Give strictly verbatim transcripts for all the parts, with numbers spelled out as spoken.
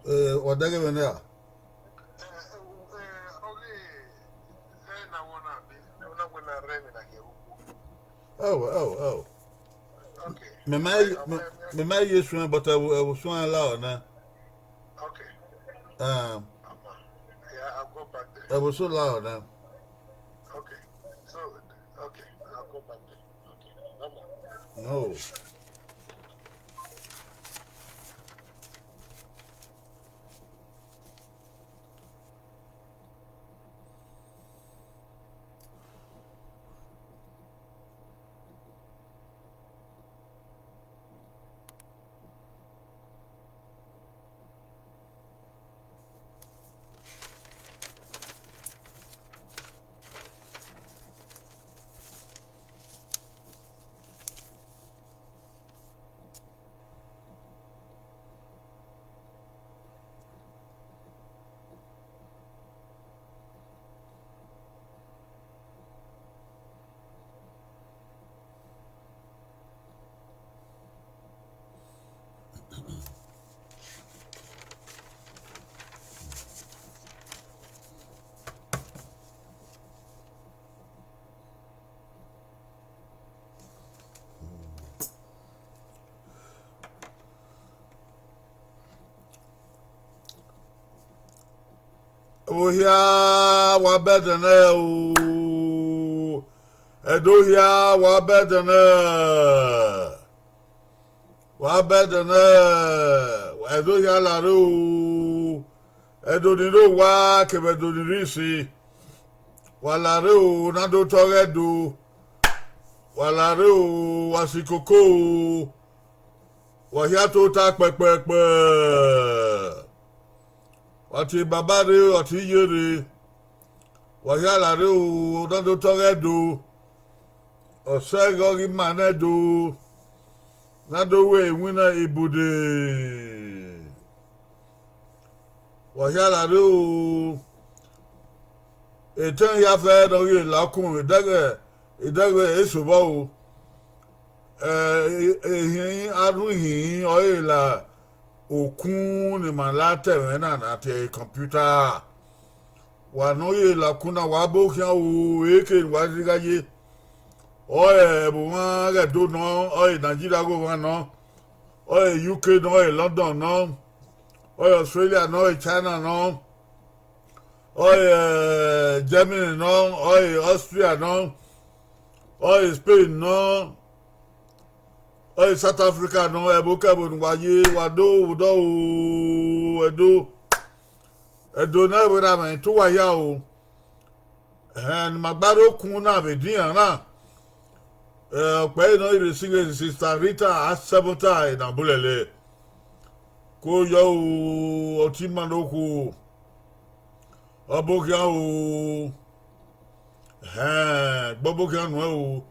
Eh, wa dẹghe mwẹ na. Oh, oh, oh. Mẹ ma, mẹ, mẹ ma ye suẹn, but ẹvbo, ẹvbo suẹn la ọ nẹ. Um, ẹvbo so la ọ nẹ. No. Ẹvbo hia, wa bẹdẹ nẹ o. Ẹdo hia, wa bẹdẹ nẹ. Wa bẹdẹ nẹ. Ẹdo hia la rre o. Ẹdo ni rre owa kevbe ẹdo ni rre ise. Wa la rre o, ne a do tọ ọghe Ẹdo. Wa la rre o, wa si koko o. Wa hia tota kpẹkpẹẹkpẹ. Wa tie baba rre, wa tie iye rre. Wa hia la rre o, ne a do tọ ọghe Ẹdo. Ọ sẹ ghe ọ ghi ma nẹ Ẹdo, ne a do ru iwinna ibude. Wa hia la rre o. Etẹn hia fẹ ne ọ ghi la okun, idẹghẹ, idẹghẹ eso vbọ o. Ehin a rhun ihin ọre la okun ne ima la ta ẹmwẹ na na tie computer. Wa ne ọ ye la okun na, wa bo khian o, eke ne wa rhirhi gha ye. Ọre ẹvbo mwa ghẹ do nọ, ọre Nigeria gho mwa nọ, ọre U K nọ, ọre London nọ, ọre Australia nọ, ọre China nọ, ọre Germany nọ, ọre Austria nọ, ọre Spain nọ, ọre South Africa nọ, ẹvbo kẹvbo ne wa ye, wa do vbe odọ o, Ẹdo. Ẹdo ne ẹvbo na mwẹ tu uwa hia o. Ẹhẹn, ne ima gba rre okun na vbe edian na. Ọkpẹre ne ọ rhirhi si ghe Sister Rita Asẹbọta Enabulẹlẹ. Ko yọ o, ọtẹn ima ne okhuo. Ọ bọ khian o. Ẹhẹn, gbe ọbo khian nuẹn o.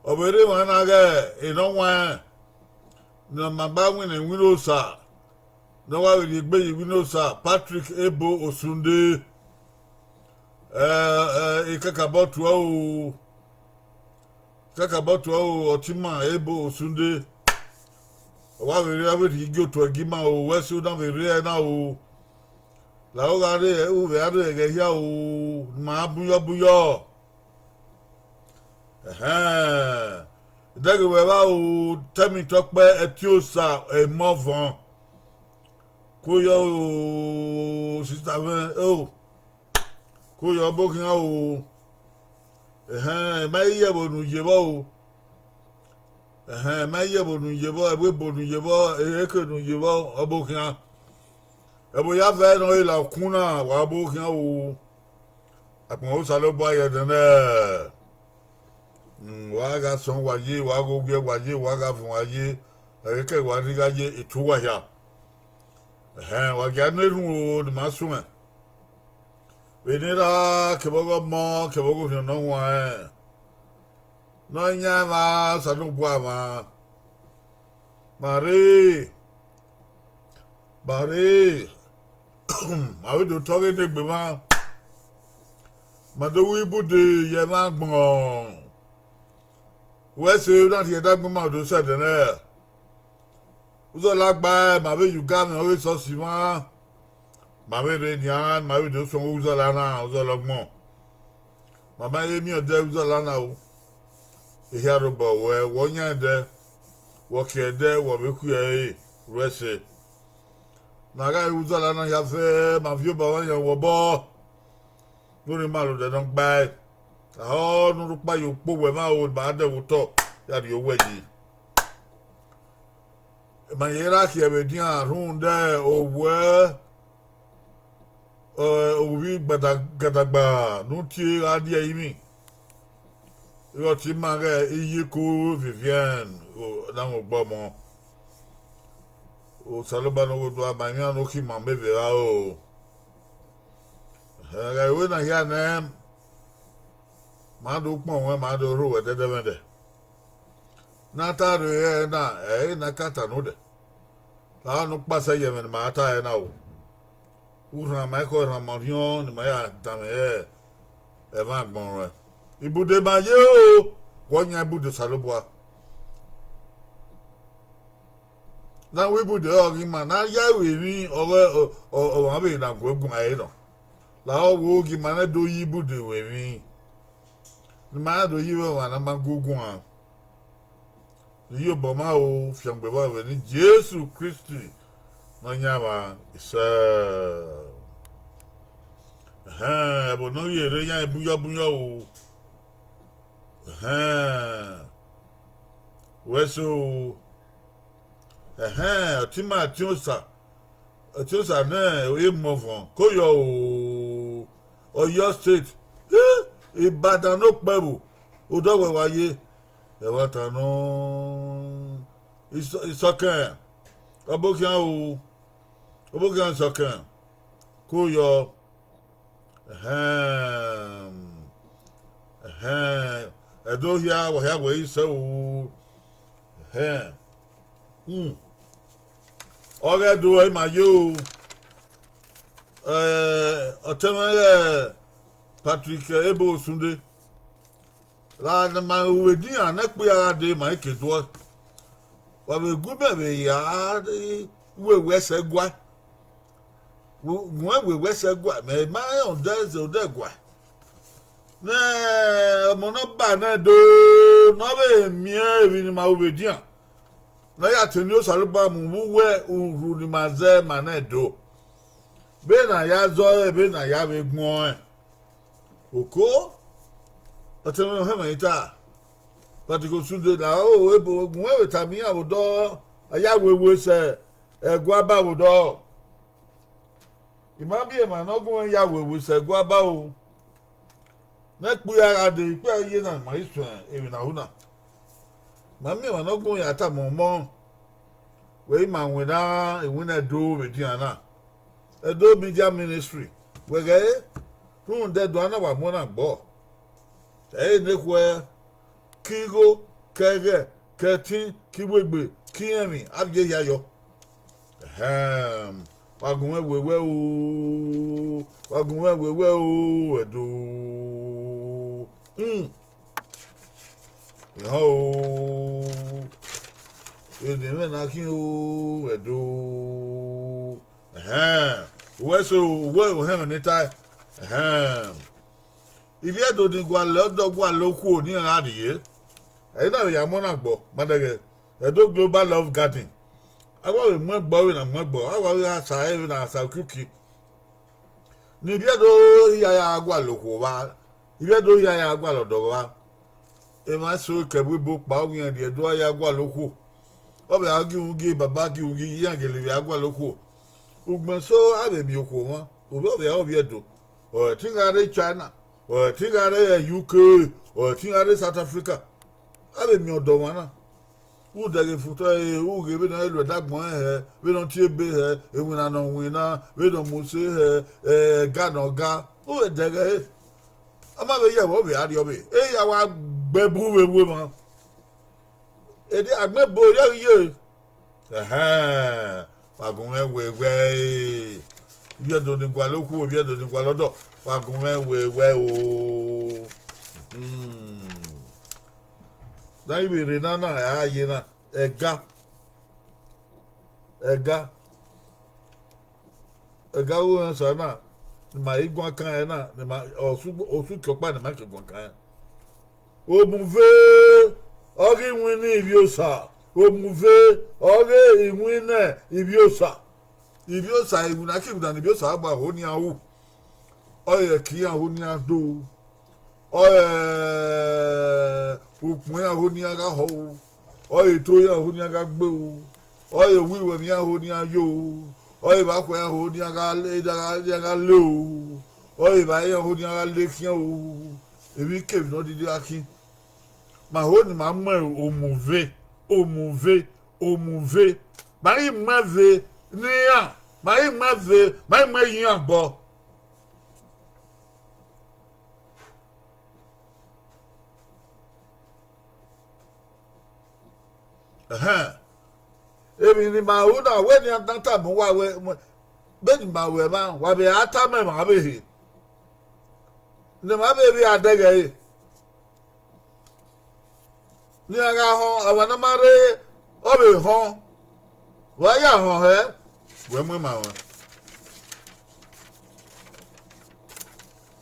Ọ vbe rre emwa na ghẹ enọ waẹn ne ima gba winna iwinna Osa, ne ọ wa vbe rhie egbe ye iwinna Osa, Patrick Ebo Osunde. Ẹ, ẹ, I kakabọ tuẹ o. I kakabọ tuẹ o, ọtẹn ima Ebo Osunde. Ọ wa vbe rre, a vbe rhie igie otuẹ gie ima o, wẹ sẹ u na vbe rre ẹre na o. Lahọ gha rre, u vbe a rre ẹghẹ hia o, ne ima bun yọ bun yọ. Ẹhẹn, idẹghe wẹ vba o, Tẹmitope Ẹtiosa Emọvọn. Ko yọ o, sista mwẹ o. Ko yọ, ọ bọ khian o. Ẹhẹn, ma i ye ẹvbo ne u ye vbọ o. Ẹhẹn, ma i ye ẹvbo ne u ye vbọ, ẹvbo ebo ne u ye vbọ, eke ne u ye vbọ, ọ bọ khian. Ẹvbo ya vẹ ne ọ re la okun na, wa bọ khian o. Agbọn Osanobua ye ẹdẹnẹ. Wa gha sọn wa ye, wa gha owiẹ wa ye, wa gha vọn wa ye, ẹghẹ kẹ wa rhirhi gha ye etu uwa hia. Ẹhẹn, wa gia ne erhunmwu ne ima suẹn. Vbene erha kevbe ọghe ọmọ kevbe ọghe orhiọn ne ọ huanrẹn, ne ọ yan emwa Osanobua mwa. Ma rre, ma rre, ma vbe do tọ ọghe ne egbe mwa, ma do ru ibude ye ẹmwẹ agbọn. Wẹ sẹ na rhie ẹdẹ agbọn ma do sẹ ẹdẹnẹ. Uzọla gbae, ma vbe ye ugamwẹ ọghe esọsi mwa. Ma vbe rre nian, ma vbe do suẹn uzọla na, uzọla ọgbọn. Ma ma he miẹn odẹ uzọla na o. Ehia rhobọ ruẹ, wẹ ọ yan ẹdẹ, wẹ ọ khiẹ ẹdẹ, wẹ ọ vbe khuẹ ẹre, ru ẹse. Ma gha re uzọla na hia fẹ, ma viọ obọ vbe yan wẹ obọ. Ne u rhie ima rre odẹ ne ọ gbae. Ahọ ne u rhukpa ye ukpo wẹ mwa o, ma dẹ vbe otọ, ya rhie owẹ yi. Ma ye ra khiẹ vbe edian rhunmwuda owẹ, ovbi gbada-, gadagba ne u tie gha rrie ẹrinmwi. Ighẹ ọtẹn ima ghẹ iyeke Vivienne, o, na mwẹ ogbọmọ. Osanobua ne ọ ghe odua ma emwian ne u khin ma mẹ vbe ra o. Ẹghẹ vbe na hia nẹ, ma do kpọnmwẹ, ma do rho wẹ dẹdẹmwẹdẹ. Ne a ta rre ẹre na, ẹ i re ne a ka ta ne odẹ. Lahọ ne u kpasẹ ye ẹmwẹ ne ima ra ta ẹre na o. U rhan ma ekhọe, rhan ma orhiọn ne ima ya danmwẹ ẹmwẹ agbọn ruẹn. Ibude ma ye o, wẹ ọ yan ibude Osanobua. Ne a wẹ ibude ọghe ima ne a ya ru emwi ọghe ọ-, ọ-, ọmwa vbe na gu guan ẹre nọ. Lahọ wo ghi ma nẹ do yi ibude ru emwi. Ne ima na do yi vbe ọmwa ne a ma gu guan. Ne I ye obọ ma o, fiangbe vbe ọvbehe ne Jesu Kristi Nọyaẹnmwa isẹ. Ẹhẹn, ẹvbo ne ọ ghi rre yan bunyọ bunyọ o. Ẹhẹn, wẹ so. Ẹhẹn, ọtẹn ima, ọtẹn Osa, ọtẹn Osa ne Emuọvọn, ko yọ o, Ọyọ State, eh, Ibadan ne okpẹvbo, odọ wẹ wa ye, ẹmwata nọ, Isọ-, Isọkẹn, ọbokhian o, ọbokhian Isọkẹn, ko yọ. Ẹhẹn, ẹhẹn, Ẹdo hia, wa hia wẹ i sẹ o. Ẹhẹn, hmm, ọghe Ẹdo ọre ima ye o. Eh, ọtẹn mwẹ ghẹ Patrick Ebo Osunde. Ra ne ma ru vbe edian ne ẹkpo hia gha dee, ma i ke duẹ. Wa vbe gu mẹ vbe ya wewe ẹsẹ gua. Gu-, gu mẹ wewe ẹsẹ gua, mẹ ma rẹn odẹ ẹzẹ odẹ gua. Ne ọmọ ne ọ ba nẹ do, ne ọ vbe miẹn emwi ne ima ru vbe edian, ne ọ ya teni Osanobua mu vbe uwu urhu ne ima zẹ ma nẹ do. Vbene a ya zọ ẹre, vbene a ya vbe gbẹn ọẹn. Oko, ọtẹn mwẹ hẹmwẹ ta, Patrick Osunde na, o, ebo gun ẹvbo tama iran vbe odọ, a ya wewe sẹ ẹguae ba vbe odọ. I ma miẹn emwa ne ọ gu mwẹ ya wewe sẹ ẹguae ba o. Ne ẹkpo hia gha dee, ikpia ye na ma i suẹn emwi ne a ru na. Ma miẹn emwa ne ọ gu mwẹ ya tama ọmọ wẹ ima winna iwinna Ẹdo vbe edian na. Ẹdo Media Ministry, wẹ ghẹ rhunmwuda Ẹdo na wa mu na gbọ. Ẹ i re ne khuẹ, ke igho, ke ẹghẹ, ke ẹtin, ke iwegbe, ke irẹnmwi, a viọ hia yọ. Ẹhẹn, wa gu mwẹ wewe o, wa gu mwẹ wewe o, Ẹdo. Hmm. Ehẹn o, eni mwẹ na khin o, Ẹdo. Ẹhẹn, uwẹ so, uwẹ ohẹn mwẹ ne tae. Ẹhẹn. Ivbi Ẹdo ni gualọ ọdọ gualọ okhuo ne iran gha rrie. Ẹ i na vbe ya mu na gbọ, ma dẹghẹ. Ẹdo Global Love Garden. A wa vbe mu ẹgbọ vbene a mu ẹgbọ, a wa vbe gha sa ẹre vbene a sa ukiuki. Ne ivbi Ẹdo hia ya gualọ okhuo vba, ivbi Ẹdo hia ya gualọ ọdọ vba. Emwa eso ke ẹvbo ebo kpao, ọ ghi rẹn rhie do a ya gualọ okhuo. Ọ vbe a gie uhunmwu gie, baba gie uhunmwu gie, iran gele vbe a gualọ okhuo. Ugbẹn eso a vbe miẹn okhuo mwa, ovbi ọvbi a ovbi Ẹdo. Ọ te gha rre China, ọ te gha rre U K, ọ te gha rre South Africa. A vbe miẹn ọdọ mwa na. U dẹghe fotọ ẹre, u ghe vbene ọ lu ẹdẹ agbọn rẹn hẹ, vbene ọ tie ebe hẹ, iwinna ne ọ winna, vbene ọ mu use hẹ, ẹga ne ọ ga, u vbe dẹghe ẹre. A ma vbe ye ẹvbo vbe a rriọ vbe, e ya wa gbe ẹbu vbe ru emwa. Ede agbọn ebo rriọ ghi ye. Ẹhẹn, wa gu mwẹ wewe ẹre. Ivbi Ẹdo ni gualọ okhuo, ivbi Ẹdo ni gualọ ọdọ, wa gu mwẹ wewe ẹre o. Hmm. Na i vbe rre na na, a ye na, ẹga. Ẹga. Ẹga ọghe Osa na, ne ima i guan kan ẹre na, ne ima, Osu, Osu ke ọkpa ne ima ke guan kan ẹre. Omuve ọghe iwinna Ivbiosa, omuve ọghe iwinna Ivbiosa. Ivbiosa, iwinna ke iwinna ne Ivbiosa gba ho nian ru. Ọ re ẹki iran ho nian do. Ọ re ukpọn iran ho nian gha họ o. Ọ re eto iran ho nian gha gbe o. Ọ re owiwẹ iran ho nian yo o. Ọ re evbakhua iran ho nian gha le, iran gha, iran gha le o. Ọ re evbare iran ho nian gha le khian o. Emwikemwi ne ọ dede gha khin. Ma ho ne ima mu omuve, omuve, omuve. Ma ghi mu ẹve ne iran, ma ghi mu ẹve, ma ghi mu ẹre ye iran obọ. Ẹhẹn. Emwi ne ima ru na, wẹ ne a na tama uwa wẹ, vbene ima ru ẹmwẹ, wa vbe a tama ẹmwẹ vbe ehe. Ne ima vbe vbe a dẹghẹ ẹre. Ne iran gha họn, ọmwa ne ọ ma rre, ọ vbe họn. Wa ya họn hẹ, wẹ mu ima ruẹn.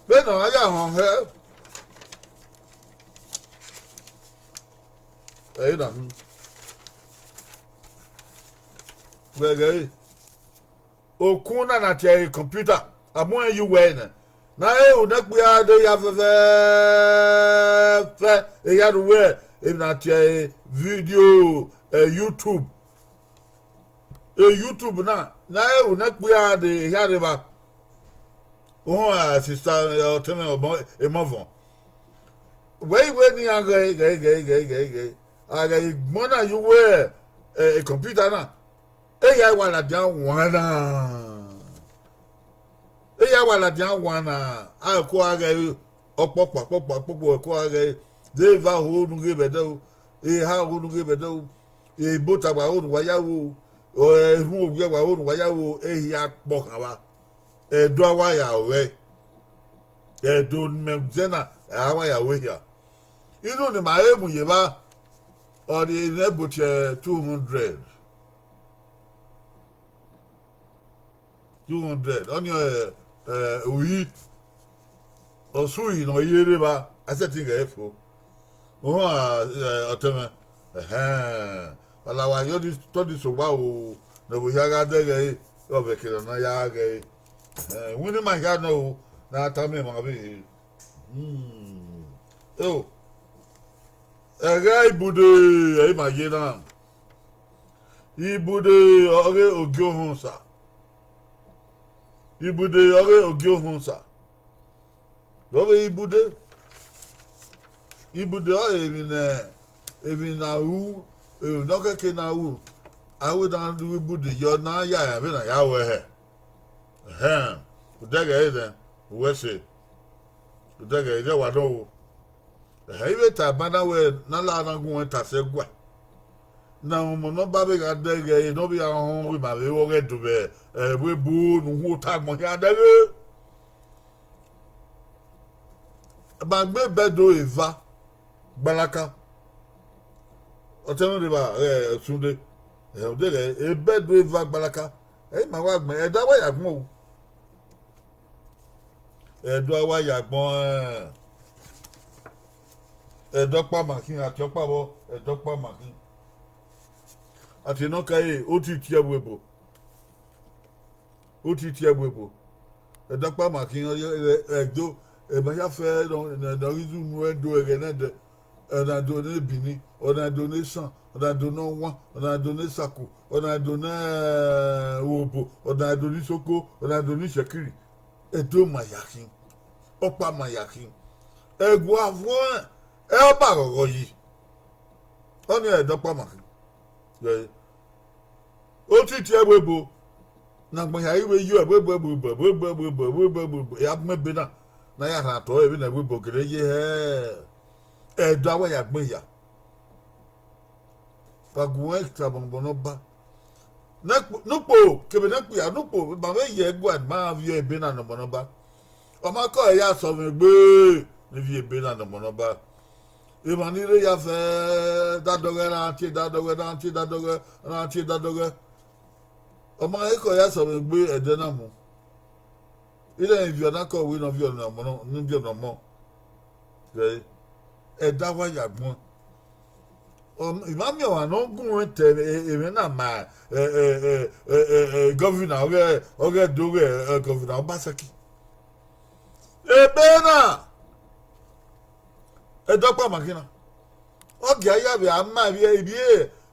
Vbene ọ ya họn hẹ, ẹre na, wẹ ghẹ ẹre. Okun na na tie ẹre computer, a mu ẹn ye uwẹ nẹ, ne a he ru ne ẹkpia de ya fẹfẹẹfẹ, ehia ne uwẹ emwi na tie ẹre video, eh, YouTube. E YouTube na, ne a he ru ne ẹkpia de ehia rre evba. Uhunmwu, sister, eh, ọtẹn mwẹ, ọmọ, emọ vọn. Wẹ i wẹ ne iran ghẹ, ghẹ, ghẹ, ghẹ, ghẹ, ghẹ. A ghẹ i gbọn na ye uwu, eh, computer na. Ehia wa ladian wan na. Ehia wa ladian wan na. A ko a ghẹ ọkpọkpa, ọkpọkpa, ọkpọkpa, ko a ghẹ. De eva ho nu ghe vbe ẹdẹ o. Eha ho nu ghe vbe ẹdẹ o. Ebotagba ho nu wa ya ru o. Erhunmwu owiẹ wa ho nu wa ya ru o. Ehia kpọ khan vba. Ẹdẹ a wa ya ruẹ. Ẹdẹ ne imẹ zẹ na, a wa ya ruẹ hia. Inu ne ima he mu ye evba, ọ rhie ne ẹbọ tie two hundred. Two hundred. Ọnii, eh, eh, uhi. Ọ sẹ uhi ne ọ ye rre evba, a sẹtin ghẹ fo. Uhunmwu, eh, ọtẹn mwẹ. Ẹhẹn. Wa la wa yọ ọditọdisẹ owa o, ne ẹvbo hia gha dẹghẹ ẹre, ọ vbe kere ne ọ ya gha ghe ẹre. Ẹhẹn, winna ima hia nọ o, ne a tama emwa vbe. Hmm. Eo, ẹghẹ ibude, ẹ i ma ye na. Ibude ọghe Ogiohunsa. Ibude ọghe Ogiohunsa. Vbe ọ vbe ibude? Ibude ọre emwi ne, emwi ne a ru, emwi ne ọ kẹke ne a ru, a wẹ ne a ru ibude yọ ne a ya vbene a ya ruẹ hẹ. Ẹhẹn, u dẹghẹ ẹre nẹ, u wẹ ẹse, u dẹghẹ ẹre wa nọ o. Ẹhẹn, I vbe ta ban na wẹ ne a la na gu ẹn ta sẹ ẹguae. Ne ọmọ ne ọ ba vbe gha dẹghẹ ẹre ne ọ vbe gha họn ima vbe vbe ọghe do vbe ẹvbo ebo ne uhuo ta agbọn hia dẹghe. Ma gbe bẹdẹ eva gbalaka. Ọtẹn mwẹ rre evba, eh, Sunday. Eh, ọ deghẹ ebẹdẹ eva gbalaka. Ẹ i ma wa gbẹn, ẹdẹ a wa ya gbọn o. Ẹdẹ a wa ya gbọn, eh, ẹdẹ ọkpa ma khin, a tie ọkpa vbọ, ẹdẹ ọkpa ma khin. A tie ne ọ ka ẹre, o ti tie ẹvbo ebo. O ti tie ẹvbo ebo. Ẹdẹ ọkpa ma khin, ọ ye, ẹ, ẹdo, ẹ ma ya fẹ nọ, nọ, nọ ghi zunu ẹdo ẹghẹ nẹdẹ. Ọna do ne Benin, ọna do ne Esan, ọna do ne Ọwan, ọna do ne Saku, ọna do ne, eh, Urobo, ọna do ne Isoko, ọna do ne Ishẹkiri. Ẹdo ma ya khin, ọkpa ma ya khin. Ẹguae vuọn, ẹ ọba ghọghọ yi. Ọnii ẹdẹ ọkpa ma khin. Ẹ, o ti tie ẹvbo ebo, ne agbọn hia ghi vbe yo ẹvbo ebo, ẹvbo ebo, ẹvbo ebo, ẹvbo ebo, ẹvbo ebo, ẹvbo ebo, ya gbẹn ebe na, ne a ya rhan otọ ẹre vbene ẹvbo ebo gele ye hẹ, ẹdẹ a wa ya gbẹn ya. Wa gu ẹn tama agbọn ne Ọba. Ne ukpo, kevbe ne ẹkpia, ne ukpo, ma vbe ye ẹguae ne ima viọ ebe na ne agbọn ne Ọba. Ọ ma kọ ẹre ya sẹ ọmwẹ egbe ne I viọ ebe na ne agbọn ne Ọba. Emwa ni rre ya fẹ dadọghẹ, ra tie dadọghẹ, ra tie dadọghẹ, ra tie dadọghẹ. Ọ ma he kọ ya sẹ ọmwẹ egbe ẹdẹ na mu. Iran ivbiọ na kọ wẹ ne ọ viọ ne ọmọ, ne ọ viọ ne ọmọ. Ẹ, ẹdẹ a wa ya gbọn. Ọ, I ma miẹn ọmwa ne ọ gu ẹn te emwi na ma, ẹ, ẹ, ẹ, ẹ, ẹ, ẹ, governor, ọghe, ọghe do ghe, ẹ, governor Obaseki. Ebe na, ẹdẹ ọkpa ma khin na. Ọ gia ya vbe a ma ivbi, ivbi,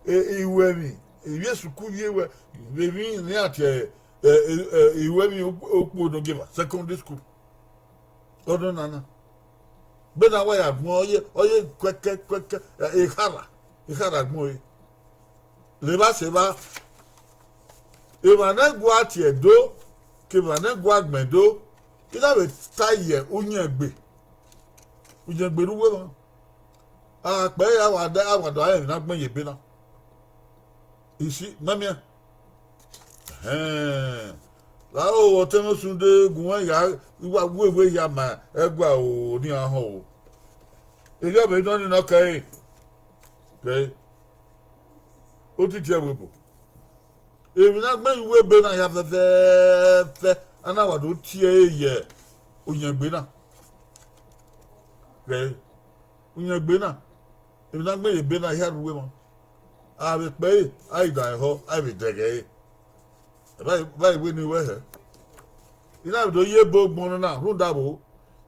ẹ, iruẹmwi, ivbi esuku ivbi ewẹ, vbe emwi ne iran tie, ẹ, ẹ, ẹ, iruẹmwi okpu, okpu nọgieva, secondary school. Ọdọ na na. Vbene a wa ya gbọn, ọ ye, ọ ye kuẹkẹ, kuẹkẹ, ẹ, ekhara, ekhara gbọn re. Levba sẹ evba, emwa ne gua tie do, kevbe emwa ne gua gbẹn do, I na vbe ta ye uyẹngbe, uyẹngbe ne uwu emwa. A kpẹ ya wa da, a wa da emwi na gbẹn ye ebe na. Isi, ma miẹn. Ẹhẹn. Lahọ, ọtẹn ne Osunde gu wẹ ya, I wa wewe ya ma ẹguae o, ne iran họn o. Erriọ vbe nọ ni nọ kẹre. Kẹre. Otiti ẹvbo ebo. Emwi na gbẹn ye uwu ebe na hia fẹfẹẹfẹ, a na wa do tie ẹre ye uyẹngbe na. Kẹre. Uyẹngbe na, emwi na gbẹn ye ebe na hia rre uwu emwa. A vbe kpẹ ẹre, a i dan ehọ, a i vbe dẹghe ẹre. Vbe a i wẹ ne I wẹ hẹ. I na vbe do ye ebo gbọn nọ na rhunmwuda vbo,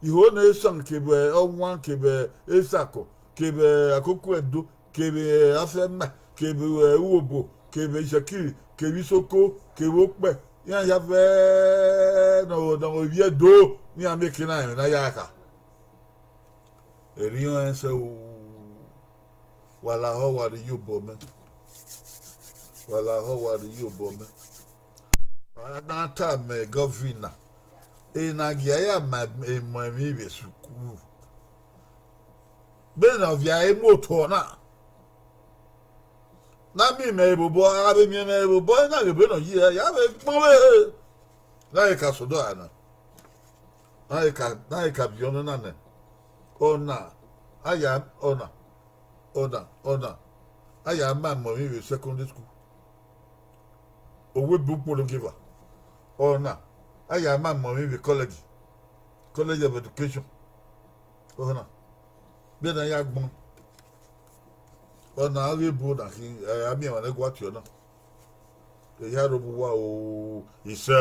Iho ne Esan kevbe Ọwan kevbe Esakọ kevbe Akoko Ẹdo kevbe Afẹma kevbe Urobo kevbe Ishẹkiri kevbe Isoko kevbe Okpẹ, iran hia fẹẹrẹ ne ọ, ne ọ vbe ivbi Ẹdo, ne iran miẹn eke na, ẹmwẹ ne a ya kha. Erriọ rẹn sẹ o, wa lahọ wa rre iyobọ mẹ, wa lahọ wa rre iyobọ mẹ. Wa na tama governor, ena gia ya ma emọ emwi vbe sukuru. Vbene ọ via mu otọ na, na miẹn imẹ vbobọ, a vbe miẹn imẹ vbobọ, na ghe ebe ne ọ ye, ya vbe gbọnmwẹ, na ghe ka sẹ odọ ra na, na ghe ka, na ghe ka viọ nọ na nẹ, ọna, a ya, ọna, ọna, ọna, a ya ma emọ emwi vbe secondary school. Owo ebe ukporo gieva, ọna, a ya ma emọ emwi vbe college, College of Education, ọna, vbene a ya gbọn, ọna, a ghi bu na khin, ẹ, a miẹn emwa ne gua tie ọna. Eya rre obuwa o, isẹ.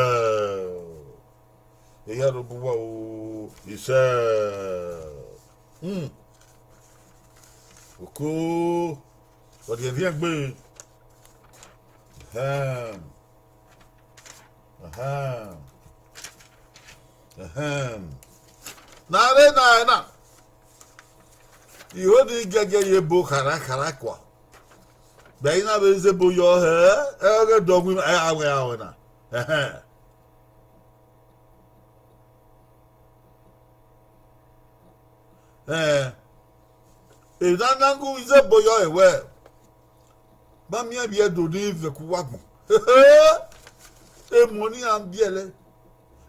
Eya rre obuwa o, isẹ. Hmm. Oko, ọ rhie ẹre gbe. Ahem. Ahem. Ahem. Na re na na. Iho ni gẹgẹ ye ebo khara khara kua. Bẹ I na vbe zẹ ebo yọ hẹ, ẹ ghẹ dọghe ẹ, awẹ awẹ na. Ẹhẹn. Ẹn, emwi ne a na gu izẹ ebo yọ ẹre wẹ, ma miẹn ivbi Ẹdo ni vẹ ku uwu agbọn. Emọ ne iran biẹlẹ,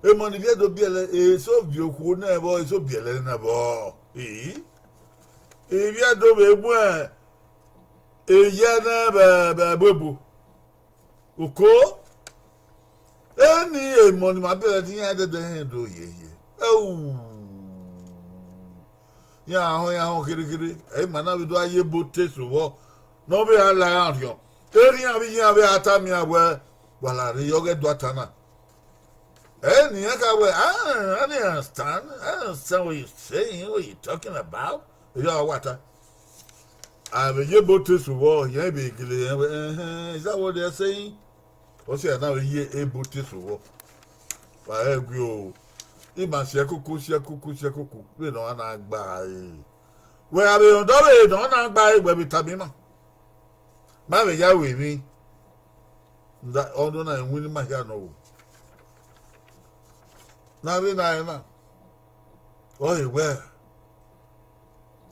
emọ ne ivbi Ẹdo biẹlẹ, eso viọ okhuo nẹ vbọ, eso biẹlẹ nẹ vbọ. Ivbi Ẹdo vbe mu eyẹ nẹ vbe ẹvbo ebo. Oko, eni emọ ne ima biẹlẹ te iran dẹdẹ hẹn do yeye. Ẹu, iran họn, iran họn kherhe kherhe, ẹ i ma na vbe do a ye ebo te sẹ vbọ, ne ọ vbe a la iran orhiọn. Erha iran vbe iran vbe a tama iran wẹ, wa la rre yọ ghẹ do ata na. Ẹ ne iran ka wẹ, I don't understand, I don't understand what you saying, what you talking about. Erha wa ta. A vbe ye ebo te sẹ vbọ, iran vbe gele rẹn wẹ, ẹhẹn, is that what they are saying? Ọ sẹ na vbe ye ebo te sẹ vbọ. Wa rẹn gue o, ima si ẹkoko, si ẹkoko, si ẹkoko, vbene ọ na gba ẹre. Wẹ gha vbe rẹn odọ vbe ne ọ na gba ẹre, wẹ vbe tama ima. Ma vbe ya ru emwi, ọdọ na winna ima hia nọ o. Ne a vbe na ẹre na, ọ he wẹ,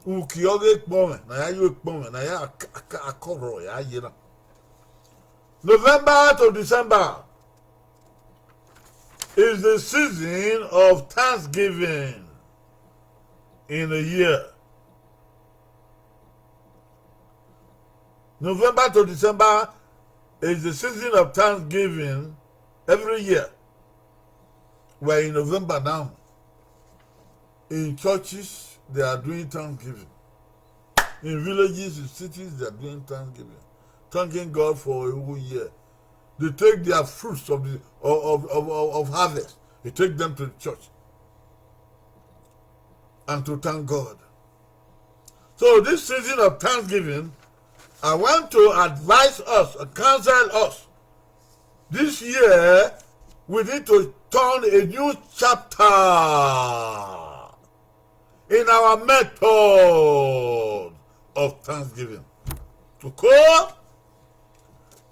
uki ọghe ekpọnmwẹ ne a ya ye ekpọnmwẹ ne a ya ak-, ak-, akọrhọ ya ye na. November to December is the season of thanksgiving in a year. November to December is the season of thanksgiving every year. We're in November now. In churches, they are doing thanksgiving. In villages, in cities, they are doing thanksgiving. Thanking God for a whole year. They take their fruits of the of, of, of, of harvest. They take them to the church and to thank God. So this season of thanksgiving, I want to advise us and counsel us. This year, we need to turn a new chapter in our method of thanksgiving. Okay?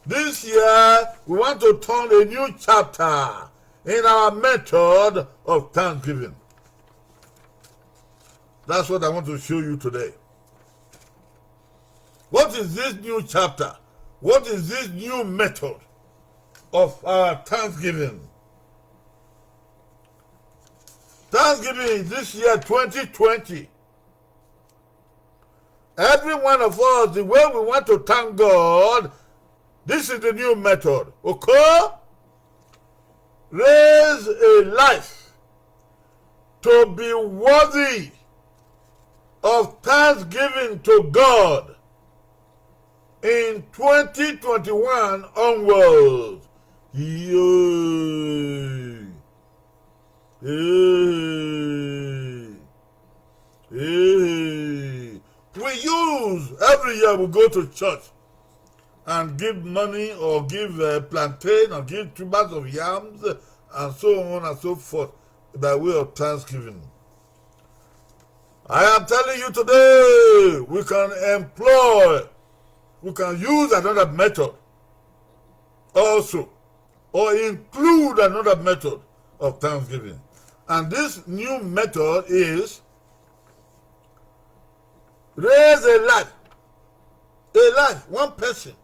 This year, we want to turn a new chapter in our method of thanksgiving. That's what I want to show you today. What is this new chapter? What is this new method of our thanksgiving? Thanksgiving is this year, twenty twenty. Every one of us, the way we want to thank God, this is the new method. Okay? Raise a life to be worthy of thanksgiving to God in twenty twenty-one onwards. Yay. Hey. Hey. We use every year we go to church and give money or give uh, plantain or give tubers of yams and so on and so forth by way of thanksgiving. I am telling you today, we can employ, we can use another method also, or include another method of thanksgiving. And this new method is raise a life. A life, one person.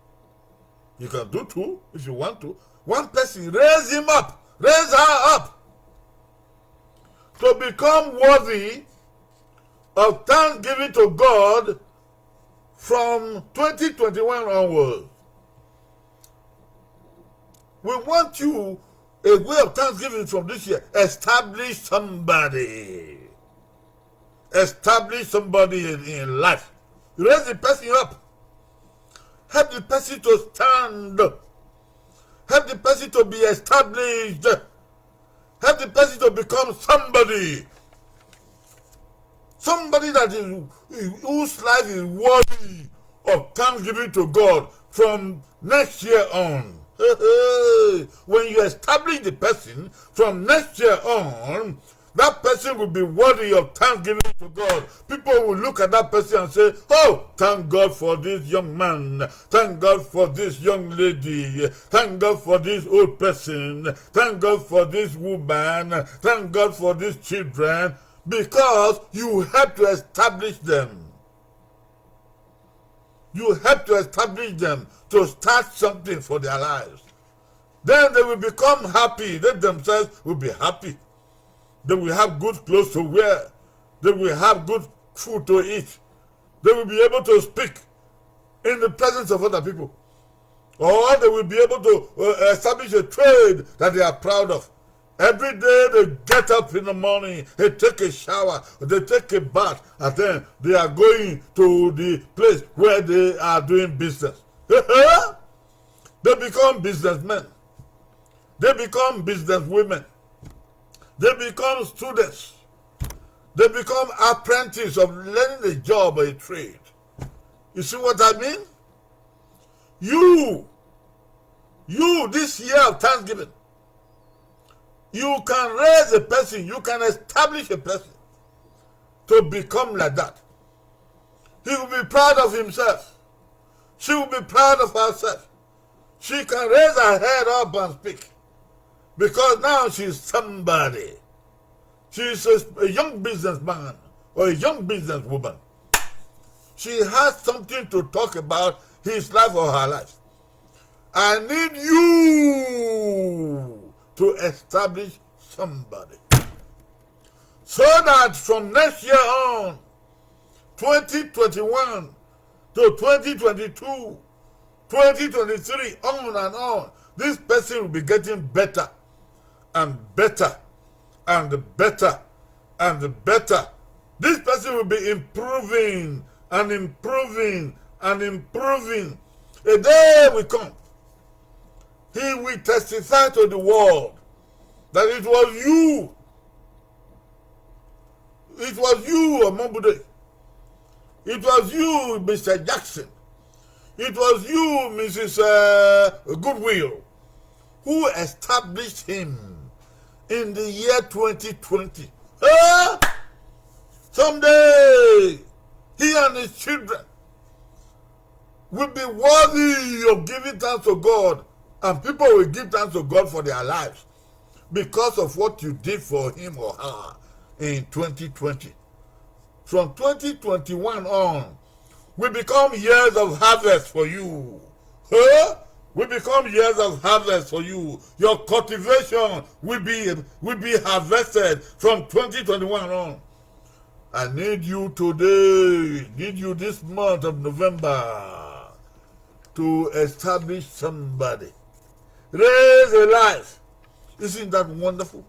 You can do two if you want to. One person, raise him up, raise her up to become worthy of thanksgiving to God from twenty twenty-one onwards. We want you, a way of thanksgiving from this year, establish somebody. Establish somebody in, in life. Raise the person up. Help the person to stand. Help the person to be established. Help the person to become somebody. Somebody that is, whose life is worthy of thanksgiving to God from next year on. When you establish the person from next year on, that person will be worthy of thanksgiving to God. People will look at that person and say, "Oh, thank God for this young man. Thank God for this young lady. Thank God for this old person. Thank God for this woman. Thank God for these children." Because you help to establish them. You help to establish them to start something for their lives. Then they will become happy. They themselves will be happy. They will have good clothes to wear. They will have good food to eat. They will be able to speak in the presence of other people. Or they will be able to uh, establish a trade that they are proud of. Every day they get up in the morning, they take a shower, they take a bath, and then they are going to the place where they are doing business. They become businessmen. They become businesswomen. They become students. They become apprentices of learning a job or a trade. You see what I mean? You, you, this year of Thanksgiving, you can raise a person, you can establish a person to become like that. He will be proud of himself. She will be proud of herself. She can raise her head up and speak. Because now she's somebody. She's a, a young businessman or a young businesswoman. She has something to talk about his life or her life. I need you to establish somebody. So that from next year on, twenty twenty-one to twenty twenty-two, twenty twenty-three, on and on, this person will be getting better and better and better and better. This person will be improving and improving and improving. A day will come, he will testify to the world that it was you, it was you, Omobude. It was you, Mister Jackson. It was you, Missus uh, Goodwill, who established him in the year twenty twenty. Huh? Someday, he and his children will be worthy of giving thanks to God, and people will give thanks to God for their lives because of what you did for him or her in twenty twenty. From twenty twenty-one on, will become years of harvest for you. Huh? Will become years of harvest for you. Your cultivation will be will be harvested from twenty twenty-one on. I need you today, need you this month of November to establish somebody. Raise a life. Isn't that wonderful?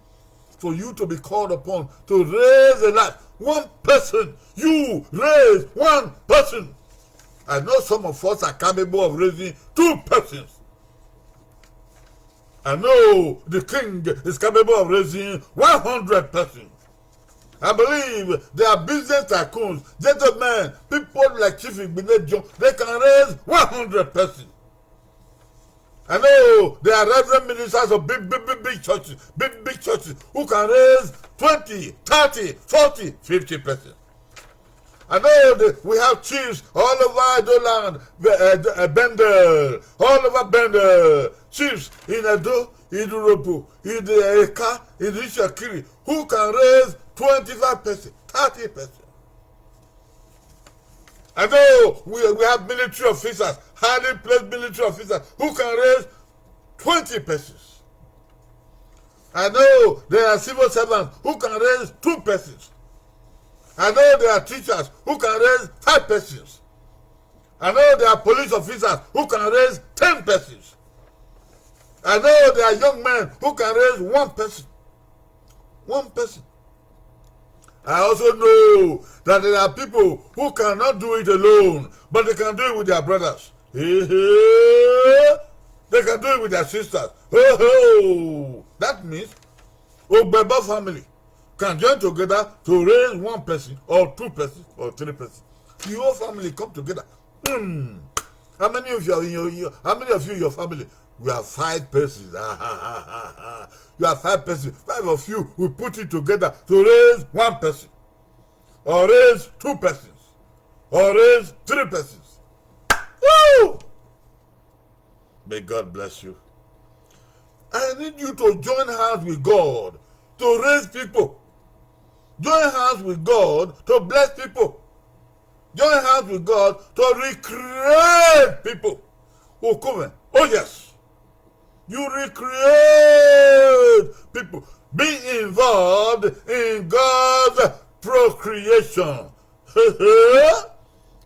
For you to be called upon to raise a life. One person, you raise one person. I know some of us are capable of raising two persons. I know the king is capable of raising one hundred persons. I believe there are business tycoons, gentlemen, people like Chief Igbine John, they can raise one hundred persons. I know there are reverend ministers of big, big, big, big churches, big, big churches who can raise twenty, thirty, forty, fifty persons. I know that we have chiefs all over Edo land, uh, uh, Bendel, all over Bendel, chiefs in Edo, in Urhobo, in the Eka, in Itsekiri, who can raise twenty-five persons, thirty persons. I know we, we have military officers, highly placed military officers, who can raise twenty persons. I know there are civil servants who can raise two persons. I know there are teachers who can raise five persons. I know there are police officers who can raise ten persons. I know there are young men who can raise one person. One person. I also know that there are people who cannot do it alone, but they can do it with their brothers. Hey, hey. They can do it with their sisters. Ho, ho. That means Ogbebo family can join together to raise one person or two persons or three persons. The whole family come together. Hmm. How many of you are in your, your how many of you in your family? We are five persons. You are five persons. Five of you, we put it together to raise one person, or raise two persons, or raise three persons. Woo! May God bless you. I need you to join hands with God to raise people. Join hands with God to bless people. Join hands with God to recreate people. Oh, come on. Oh, yes. You recreate people. Be involved in God's procreation.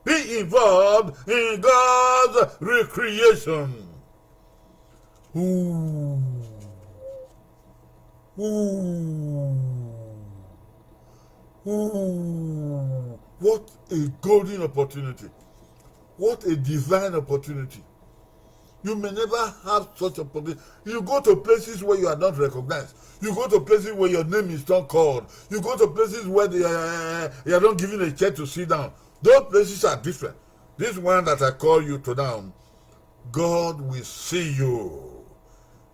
Be involved in God's recreation. Ooh. Ooh. Ooh. What a golden opportunity. What a divine opportunity. You may never have such opportunity. You go to places where you are not recognized. You go to places where your name is not called. You go to places where they are, you are not given a chair to sit down. Those places are different. This one that I call you to now, God will see you.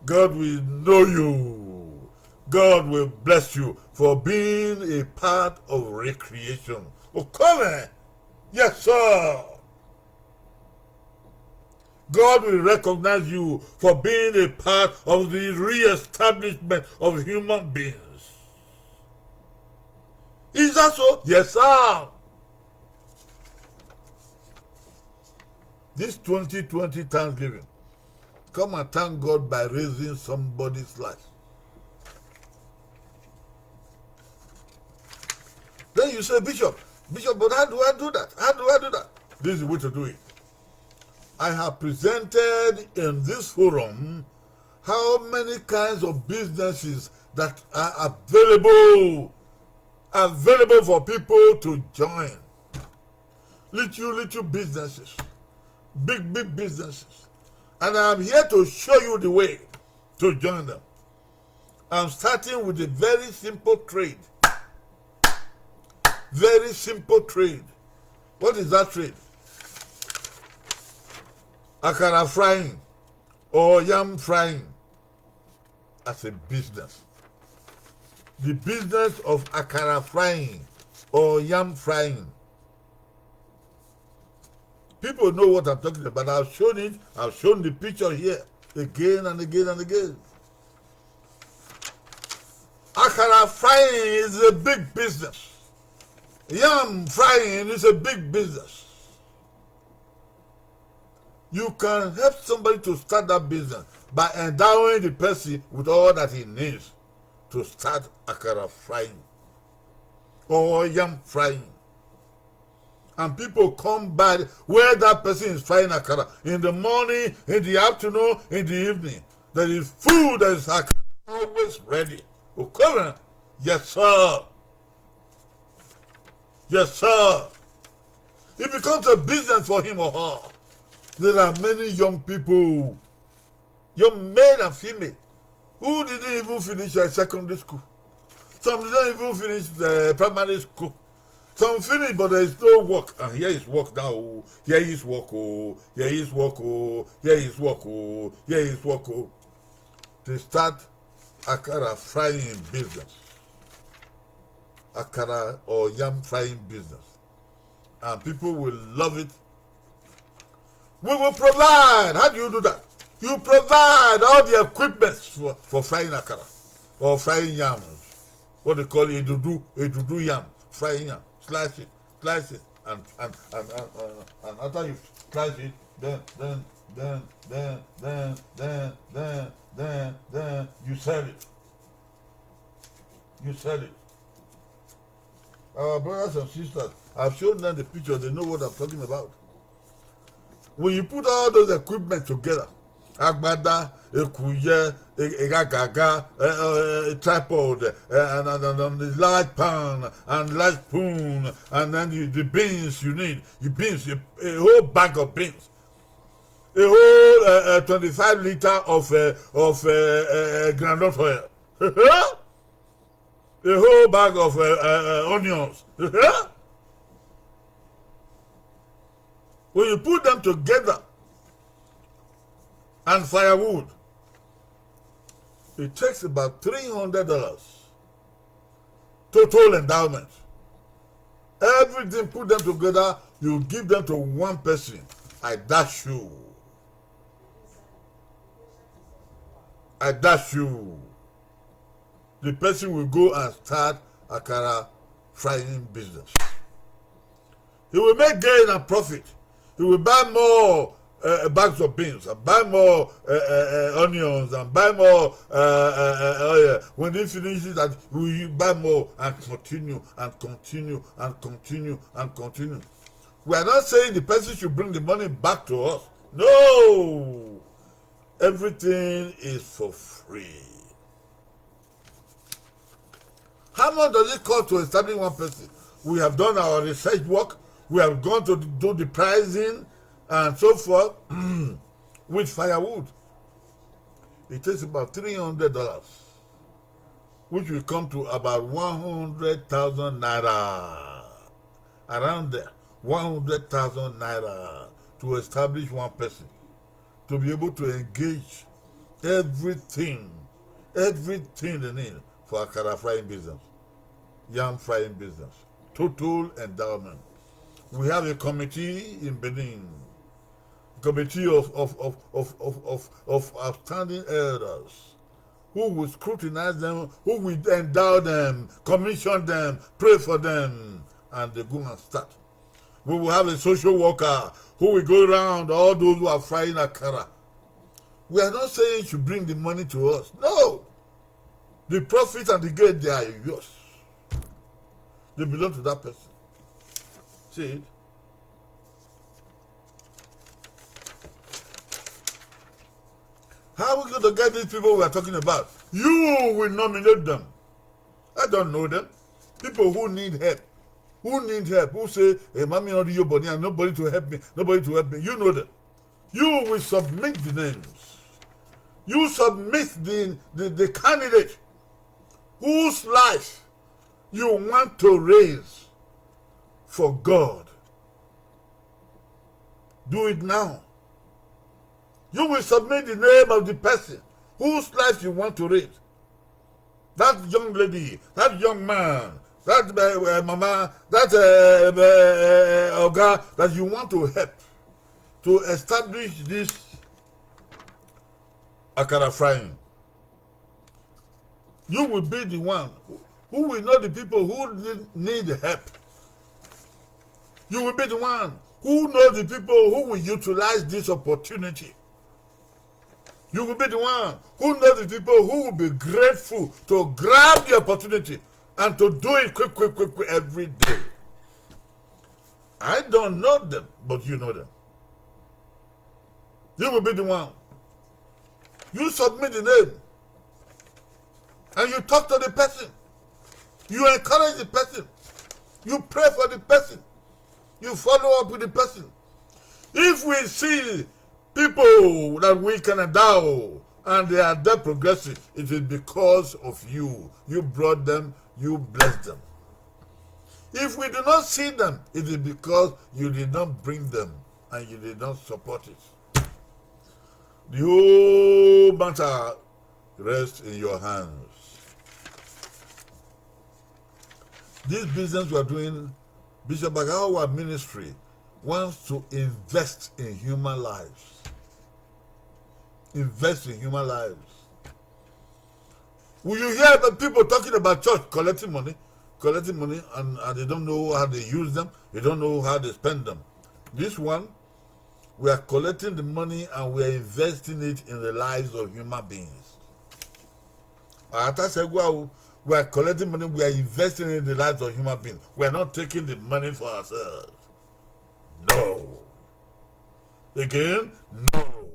God will know you. God will bless you for being a part of recreation. Oh, come on. Yes, sir. God will recognize you for being a part of the re-establishment of human beings. Is that so? Yes, sir. This twenty twenty Thanksgiving, come and thank God by raising somebody's life. Then you say, "Bishop, Bishop, but how do I do that? How do I do that?" This is the way to do it. I have presented in this forum how many kinds of businesses that are available, available for people to join. Little, little businesses, big, big businesses. And I'm here to show you the way to join them. I'm starting with a very simple trade. Very simple trade. What is that trade? Akara frying or yam frying as a business. The business of akara frying or yam frying. People know what I'm talking about. I've shown it. I've shown the picture here again and again and again. Akara frying is a big business. Yam frying is a big business. You can help somebody to start that business by endowing the person with all that he needs to start akara frying or yam frying. And people come by where that person is frying akara in the morning, in the afternoon, in the evening. There is food, there is akara always ready. Okoran, yes, sir. Yes, sir. It becomes a business for him or her. There are many young people, young male and female, who didn't even finish uh, secondary school. Some didn't even finish the primary school. Some finish, but there is no work. And here is work now. Oh. Here is work. Oh. Here is work. Oh. Here is work. Oh. Here is work. Oh. They start akara frying business. Akara or yam frying business. And people will love it. We will provide. How do you do that? You provide all the equipments for, for frying akara or frying yams. What they call it, edudu, edudu yam, frying yam, slice it, slice it, and and and, and, and, and after you slice it, then then then then then then then then then you sell it. You sell it. Our brothers and sisters, I've shown them the picture. They know what I'm talking about. When you put all those equipment together, agbada, ekuye, egagaga, uh, uh, tripod, uh, and, and, and, and the large pan and large spoon, and then the, the beans you need, the beans, a, a whole bag of beans, a whole uh, uh, twenty-five liter of uh, of uh, uh, groundnut oil. A whole bag of uh, uh, uh, onions. When you put them together and firewood, it takes about three hundred dollars. Total endowment. Everything put them together, you give them to one person. I dash you. I dash you. The person will go and start akara frying business. He will make gain and profit. He will buy more uh, bags of beans, and buy more uh, uh, uh, onions, and buy more uh, uh, uh, oil. When he finishes that, he will buy more and continue and continue and continue and continue. We are not saying the person should bring the money back to us. No! Everything is for free. How much does it cost to establish one person? We have done our research work. We have gone to do the pricing and so forth with firewood. It takes about three hundred dollars, which will come to about one hundred thousand naira. Around there, one hundred thousand naira to establish one person, to be able to engage everything, everything they need for akara frying business, yam frying business, total endowment. We have a committee in Benin, committee of, of, of, of, of, of, of outstanding elders who will scrutinize them, who will endow them, commission them, pray for them, and they go and start. We will have a social worker who will go around all those who are frying akara. We are not saying you should bring the money to us. No. The profit and the gain, they are yours. They belong to that person. See it? How are we going to get these people we are talking about? You will nominate them. I don't know them. People who need help. Who need help? Who say, "Hey, mommy, not your body and nobody to help me. Nobody to help me." You know them. You will submit the names. You submit the, the, the candidate whose life you want to raise for God. Do it now. You will submit the name of the person whose life you want to raise. That young lady, that young man, that uh, uh, mama, that uh, uh, uh, oga that you want to help to establish this akara frying. You will be the one who will know the people who need, need help. You will be the one who know the people who will utilize this opportunity. You will be the one who know the people who will be grateful to grab the opportunity and to do it quick, quick, quick, quick every day. I don't know them, but you know them. You will be the one. You submit the name. And you talk to the person. You encourage the person. You pray for the person. You follow up with the person. If we see people that we can endow and they are that progressive, it is because of you. You brought them, you blessed them. If we do not see them, it is because you did not bring them and you did not support it. The whole matter rests in your hands. This business we are doing, Bishop Bagawa ministry wants to invest in human lives. Invest in human lives. Will you hear the people talking about church collecting money, collecting money, and, and they don't know how they use them, they don't know how they spend them? This one, we are collecting the money and we are investing it in the lives of human beings. Atasegua, we are collecting money, we are investing in the lives of human beings. We are not taking the money for ourselves. No. Again, no.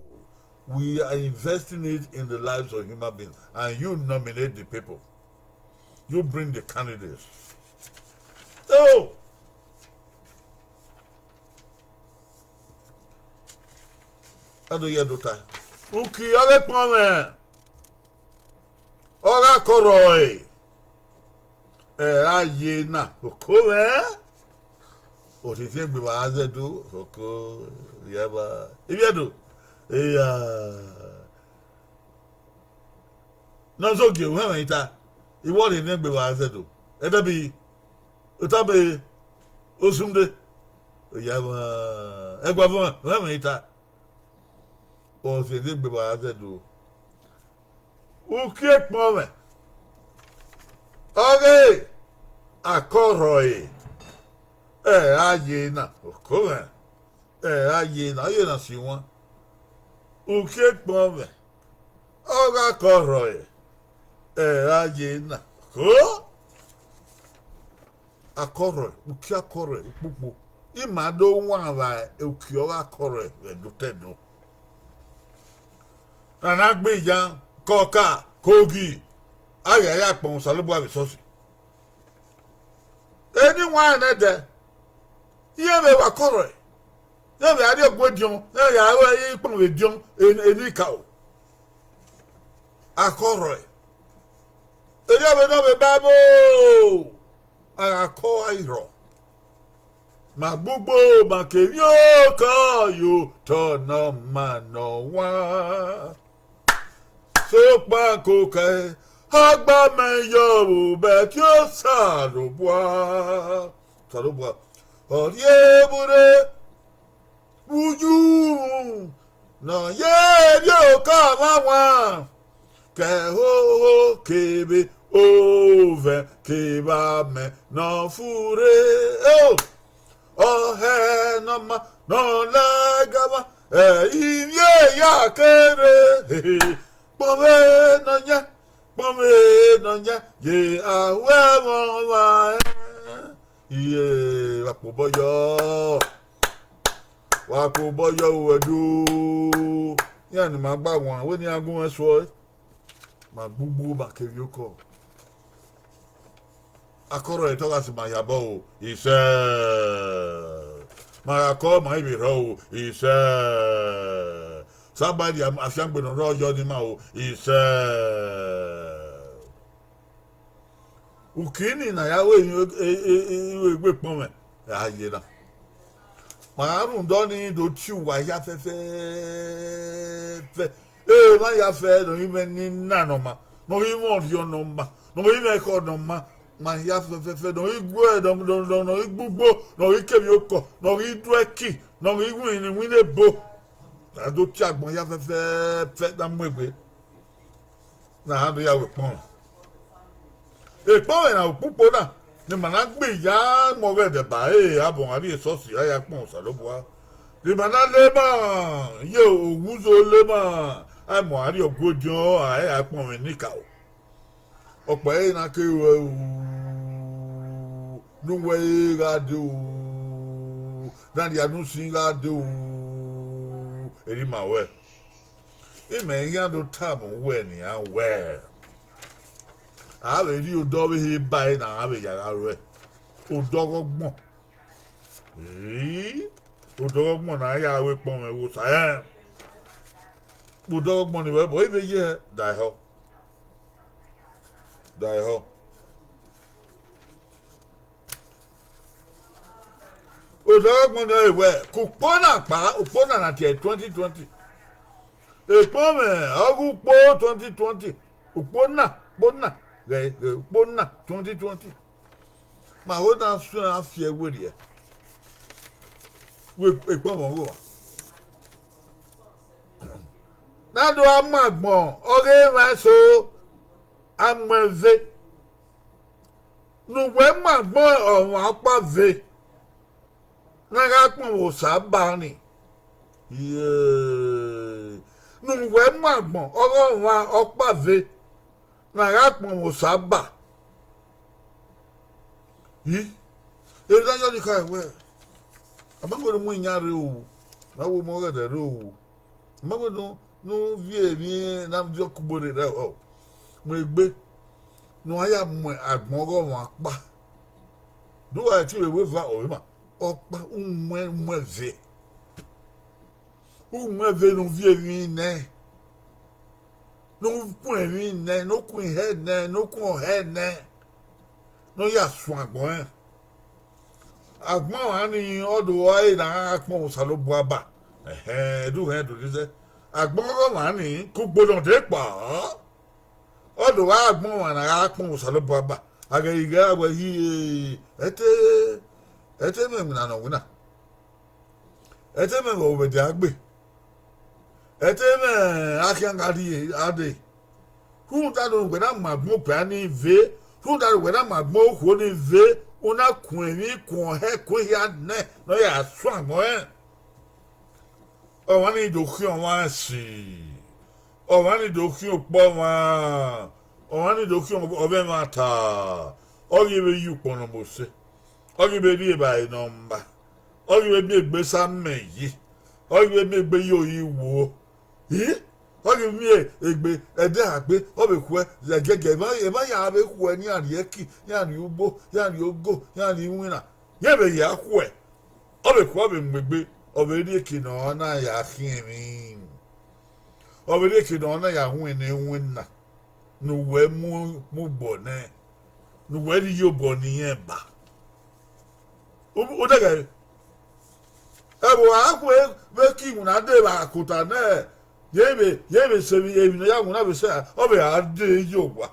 We are investing it in the lives of human beings. And you nominate the people. You bring the candidates. So, ado ye do ta. Uki ọghe kpọnmwẹ. Ọ gha kọrọ ẹre, ẹ ra ye na oko mwẹ. Otiẹn egbe vbe a zẹ do oko, yaba. Ivbi Ẹdo, eya. Nọ zẹ ogie, uhẹnmwẹ i ta, I wọrọ otiẹn egbe vbe a zẹ do. Ẹdẹbi, otabe, osunmwude, eya, ẹguae vbe uhẹnmwẹ i ta. Otiẹn egbe vbe a zẹ do. Uki ekpọnmwẹ, ọghe akọrhọ ẹre, ẹ ra ye na, oko mwẹ, ẹ ra ye na, ọ ye na si wan. Uki ekpọnmwẹ, ọ gha kọrhọ ẹre, ẹ ra ye na, oko. Akọrhọ, uki akọrhọ ukpokpo, ima do wan vbe uki ọ gha kọrhọ vbe ẹdotọ Ẹdo. A na gbe iyan, ke ọka, ke ogi, a ghi ya kpọnmwẹ Osanobua vbe esọsi. Eni wan nẹdẹ, iran vbe wa kọrhọ, iran vbe a rrie ogun ediọn, iran vbe a ru ikpọnmwẹ ediọn, eni, eni ka o. Akọrhọ, erriọ vbe nọ vbe Bible, a gha kọ a i rhọ. Ma gbugbo, ma kevbe okọ yo, te ọ nọ ma nọ wan. Sokpan kokẹ, ọgba mẹ yọ vbe obẹ tie Osanobua. Osanobua, ọ rhie vbure, vbe uyughun ne ọ ye rrie okọ mwa wan, ke ẹhoho kevbe ovẹn kevbe amẹ ne ọ furre. O, ọ hẹ ne ọ ma ne ọ la ẹga mwa, ẹ i vbe ya kere. Kpọnmwẹ Nọyan, kpọnmwẹ Nọyan, ye ahu ẹmwẹ ọmwa ẹn. Iye, wa kpe obọ yọ. Wa kpe obọ yọ, Ẹdo. Iran ni ma gba wan, wẹ ne iran gu mwẹ suọ ẹre. Ma gbugbu, ma kevbe okọ. Akọrọ ẹre te ọ gha si ma hia obọ o, isẹ. Ma gha kọ, ma i vbe rhọ o, isẹ. Saba rhie afiangbe ne ọ rrọọ yọ ne ima o, isẹ. Uki ni ne a ya ru emwi, e, e, e, iru egbe ekpọnmwẹ, a ye na. Ma rhunmwuda ọnii do tie uwa hia fẹfẹẹfẹ. Emwa hia fẹ ne ọ ghi mwẹ eni na ne ọ ma, ne ọ ghi mwẹ orhiọn ne ọ ma, ne ọ ghi mwẹ ekhọe ne ọ ma, ma hia fẹfẹẹfẹ, ne ọ ghi gu, ne ọ, ne ọ, ne ọ, ne ọ ghi gbugbo, ne ọ ghi kevbe okọ, ne ọ ghi du ẹki, ne ọ ghi winna iwinna ebo. A do tie agbọn hia fẹfẹẹfẹ na mu egbe. Na a do ya ru ekpọnmwẹ. Ekpọnmwẹ na ukpukpo na, ne ima na gbe ya mu ọghẹdẹ ba ẹre, abọ gha rrie esọsi, a ya kpọnmwẹ Osanobua. Ne ima na le ma ye owuzo le ma, a mu a rrie ọguọdiọn, a i ra kpọnmwẹ enikaro. Ọkpa ẹre na ke ruẹ o, ne uwẹ re gha dee o, ne a rhie unu sin gha dee o, erha ima ruẹ. Imẹ i khian do tama uwẹ nian wẹẹ, a vbe rhie odẹ ọvbehe ba ẹre ne a vbe ya gha ruẹ. Odẹ ọghọgbọn. Ii, odẹ ọghọgbọn ne a ya ru ekpọnmwẹ vbe Osa rẹn. Odẹ ọghọgbọn ni vbe ẹbọ, I vbe ye hẹ, da ẹhọ. Da ẹhọ. Odẹ ọghọgbọn ni ọre wẹẹ, ke ukpo na kpao, ukpo na na tie twenty twenty. Ekpọnmwẹ ọghe ukpo twenty twenty. Ukpo na, ukpo na, ghẹ, ghẹ ukpo na twenty twenty. Ma ho na suẹn a fi ẹre werriẹ. Wẹ ekpọnmwẹ ọghe uwa. Ne a do gha mu agbọn ọghe emwa eso, a mu ẹn ve. Ne uwẹ mu agbọn ọmwa ọkpa ve, ne a gha kpọnmwẹ Osa ba ni. Yee. Ne uwẹ mu agbọn ọghe ọmwa ọkpa ve, ne a gha kpọnmwẹ Osa ba. Yi, erha yọ ni khare wẹẹ, a ma wẹ ne u mu iyan rre o, ne a wẹ u mu ọghẹdẹ rre o. Ma wẹ ne u, ne u viọ emwi ne a viọ kugbo rre rẹ, ọ mu egbe ne uwa ya mu agbọn ọghe ọmwa ọkpa. Do uwa tie vbe wẹ eva ọvbemwa ọkpa, u mu ẹn, u mu ẹn ve. U mu ẹn ve ne u viọ emwi nẹ, ne u kun emwi nẹ, ne u kun ihẹ nẹ, ne u kun ọhẹ nẹ, ne ọ ya suẹn agbọn rẹn. Agbọn ọmwa ni ọ do ẹre ne a gha kpọnmwẹ Osanobua ba. Ẹhẹn, ẹdẹ uhẹn do dizẹ. Agbọn ọmwa ni kugbo ne ọ dee kpao. Ọ do gha agbọn ọmwa ne a gha kpọnmwẹ Osanobua ba. A ghẹ ghi ghẹ wẹ hi, ẹte, ẹte mwẹ iwinna ne ọ winna. Ẹte mwẹ vbe ọvbẹdẹ a gbe. Ẹte mwẹ akhian gha rrie a dee. Rhunmwuda ne uwẹ na mu agbọn okpia ni ve, rhunmwuda ne uwẹ na mu agbọn okhuo ni ve, u na kun emwi kun ọhẹ kun ehia nẹ ne ọ ya suẹn agbọn rẹn. Ọmwa ni do khian ọmwa ẹse, ọmwa ni do khian okpọ ọmwa, ọmwa ni do khian ọvbẹmwata, ọ ghi vbe ye ukpọn ne ọ mose, ọ ghi vbe rri evbare ne ọ ma, ọ ghi vbe miẹn egbe sa amẹ yi, ọ ghi vbe miẹn egbe ye ori wo, i, ọ ghi miẹn egbe ẹdẹ a gbe, ọ vbe khuẹ, ẹgiẹgiẹ, emwa, emwa ya vbe khuẹ ne iran rhie ẹki, iran rhie ugbo, iran rhie ogo, iran rhie iwinna, iran vbe ya khuẹ, ọ vbe khuẹ, ọ vbe mu egbe, ọ vbe rhie eke ne ọ na ya khian emwi, ọ vbe rhie eke ne ọ na ya winna iwinna, ne uwẹ mu, mu obọ nẹ, ne uwẹ rhie iyobọ ne irẹn ba. U, u dẹghẹ ẹvbo a khuẹ vbe ke iwinna dee vbe akota nẹ, ye vbe, ye vbe sẹ emwi, emwi ne ọ ya winna vbe sẹ, ọ vbe a dee ye owa,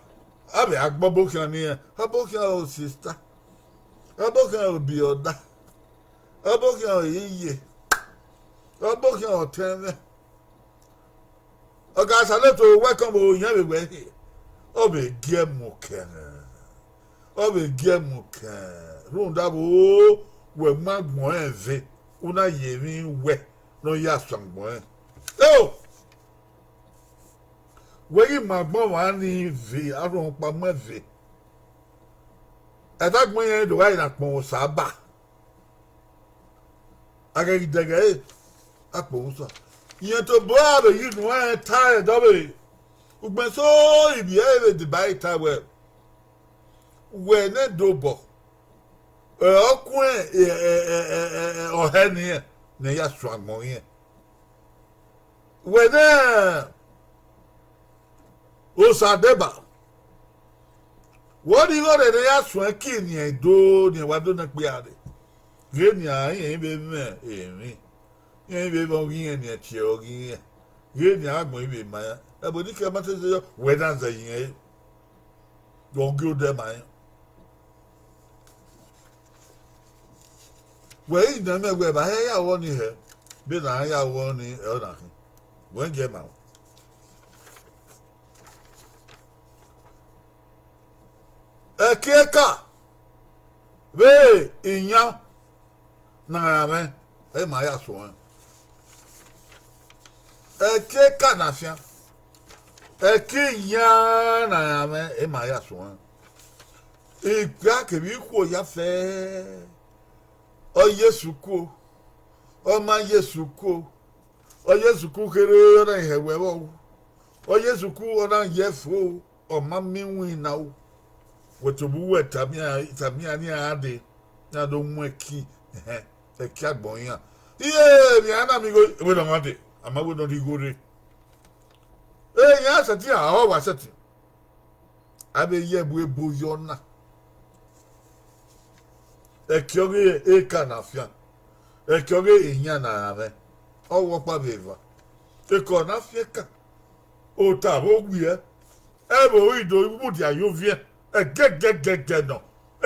a vbe a gbe ọbo khian ne irẹn, ọbo khian ro sister, ọbo khian ro brother, ọbo khian ro iye, ọbo khian ro ọtẹn mwẹ. Ọ gha sẹ late welcome o, irẹn vbe wẹ he, ọ vbe gie mu kẹn, ọ vbe gie mu kẹn, rhunmwuda vbe wẹ mu agbọn rẹn ve, u na ye emwi wẹ ne ọ ya suẹn agbọn rẹn. Eo! Wẹ ghi mu agbọn ọmwa ni ve, arhunmwuda ọkpa mu ẹn ve, ẹdẹ agbọn irẹn do gha re ne a kpọnmwẹ Osa ba. A ghẹ ghi dẹghe ẹre, a kpọnmwẹ Osa. Iyẹn tobọ a vbe yi nuẹn ta ẹdẹ ọvbehe. Ugbẹn eso ivbi ẹre vbe deba ẹre ta wẹẹ, wẹ ne dobọ, ẹ, ọ kuẹn, ẹ, ẹ, ẹ, ẹ, ẹ, ọhẹ ne irẹn ne ya suẹn agbọn irẹn. Wẹ ne Osadeba, wẹ ọnii igho rre ne ya suẹn ki niẹn do, niẹn wa do nẹ kpia rre. Ghe nian, irẹn i vbe mwẹ emwi, irẹn i vbe vbe ọghe irẹn niẹn tie ọghe irẹn. Ghe nian, agbọn i vbe ma iran. Ẹbo ne I ke ma te zẹ yọ, wẹ na zẹ ye irẹn re, ọ gie odẹ ma iran. Wẹ i nọ mẹ wẹ evba hẹ ya ghọ ni hẹ, vbene a ya ghọ ni ẹre ọna khin, wẹ gie ma. Ẹki eka vbe iyan ne a ra mwẹ, ẹ ma ya suẹn. Ẹki eka ne afian, ẹki iyan ne a ra mwẹ, ẹ ma ya suẹn. Ikpia kevbe ikhuo ya fẹ, ọ ye esuku o, ọ ma ye esuku o, ọ ye esuku kherhe, ọ na hẹ wẹ vbe ọghe, ọ ye esuku, ọ na ye ẹfo, ọ ma miẹn iwinna o. Wẹ tobọ uwẹ tama iran, tama iran ne iran gha dee, iran do mu ẹki, ẹhẹn, ẹki agbọn iran. Iye, emwi iran na miẹn igho, wẹ ne ọmwa dee, a ma wẹ ne ọ rhie igho rre. Iran sẹtin, a wa sẹtin. A vbe ye ẹvbo ebo yọ na. Ẹki ọghe eka ne afian, ẹki ọghe iyan ne a ra mwẹ, ọ wẹ ọkpa vbe eva. Ekọ ne afian eka, ota vbe owiẹ, ẹvbo i do mudia ye oviẹn, ẹgẹgẹgẹgẹ nọ,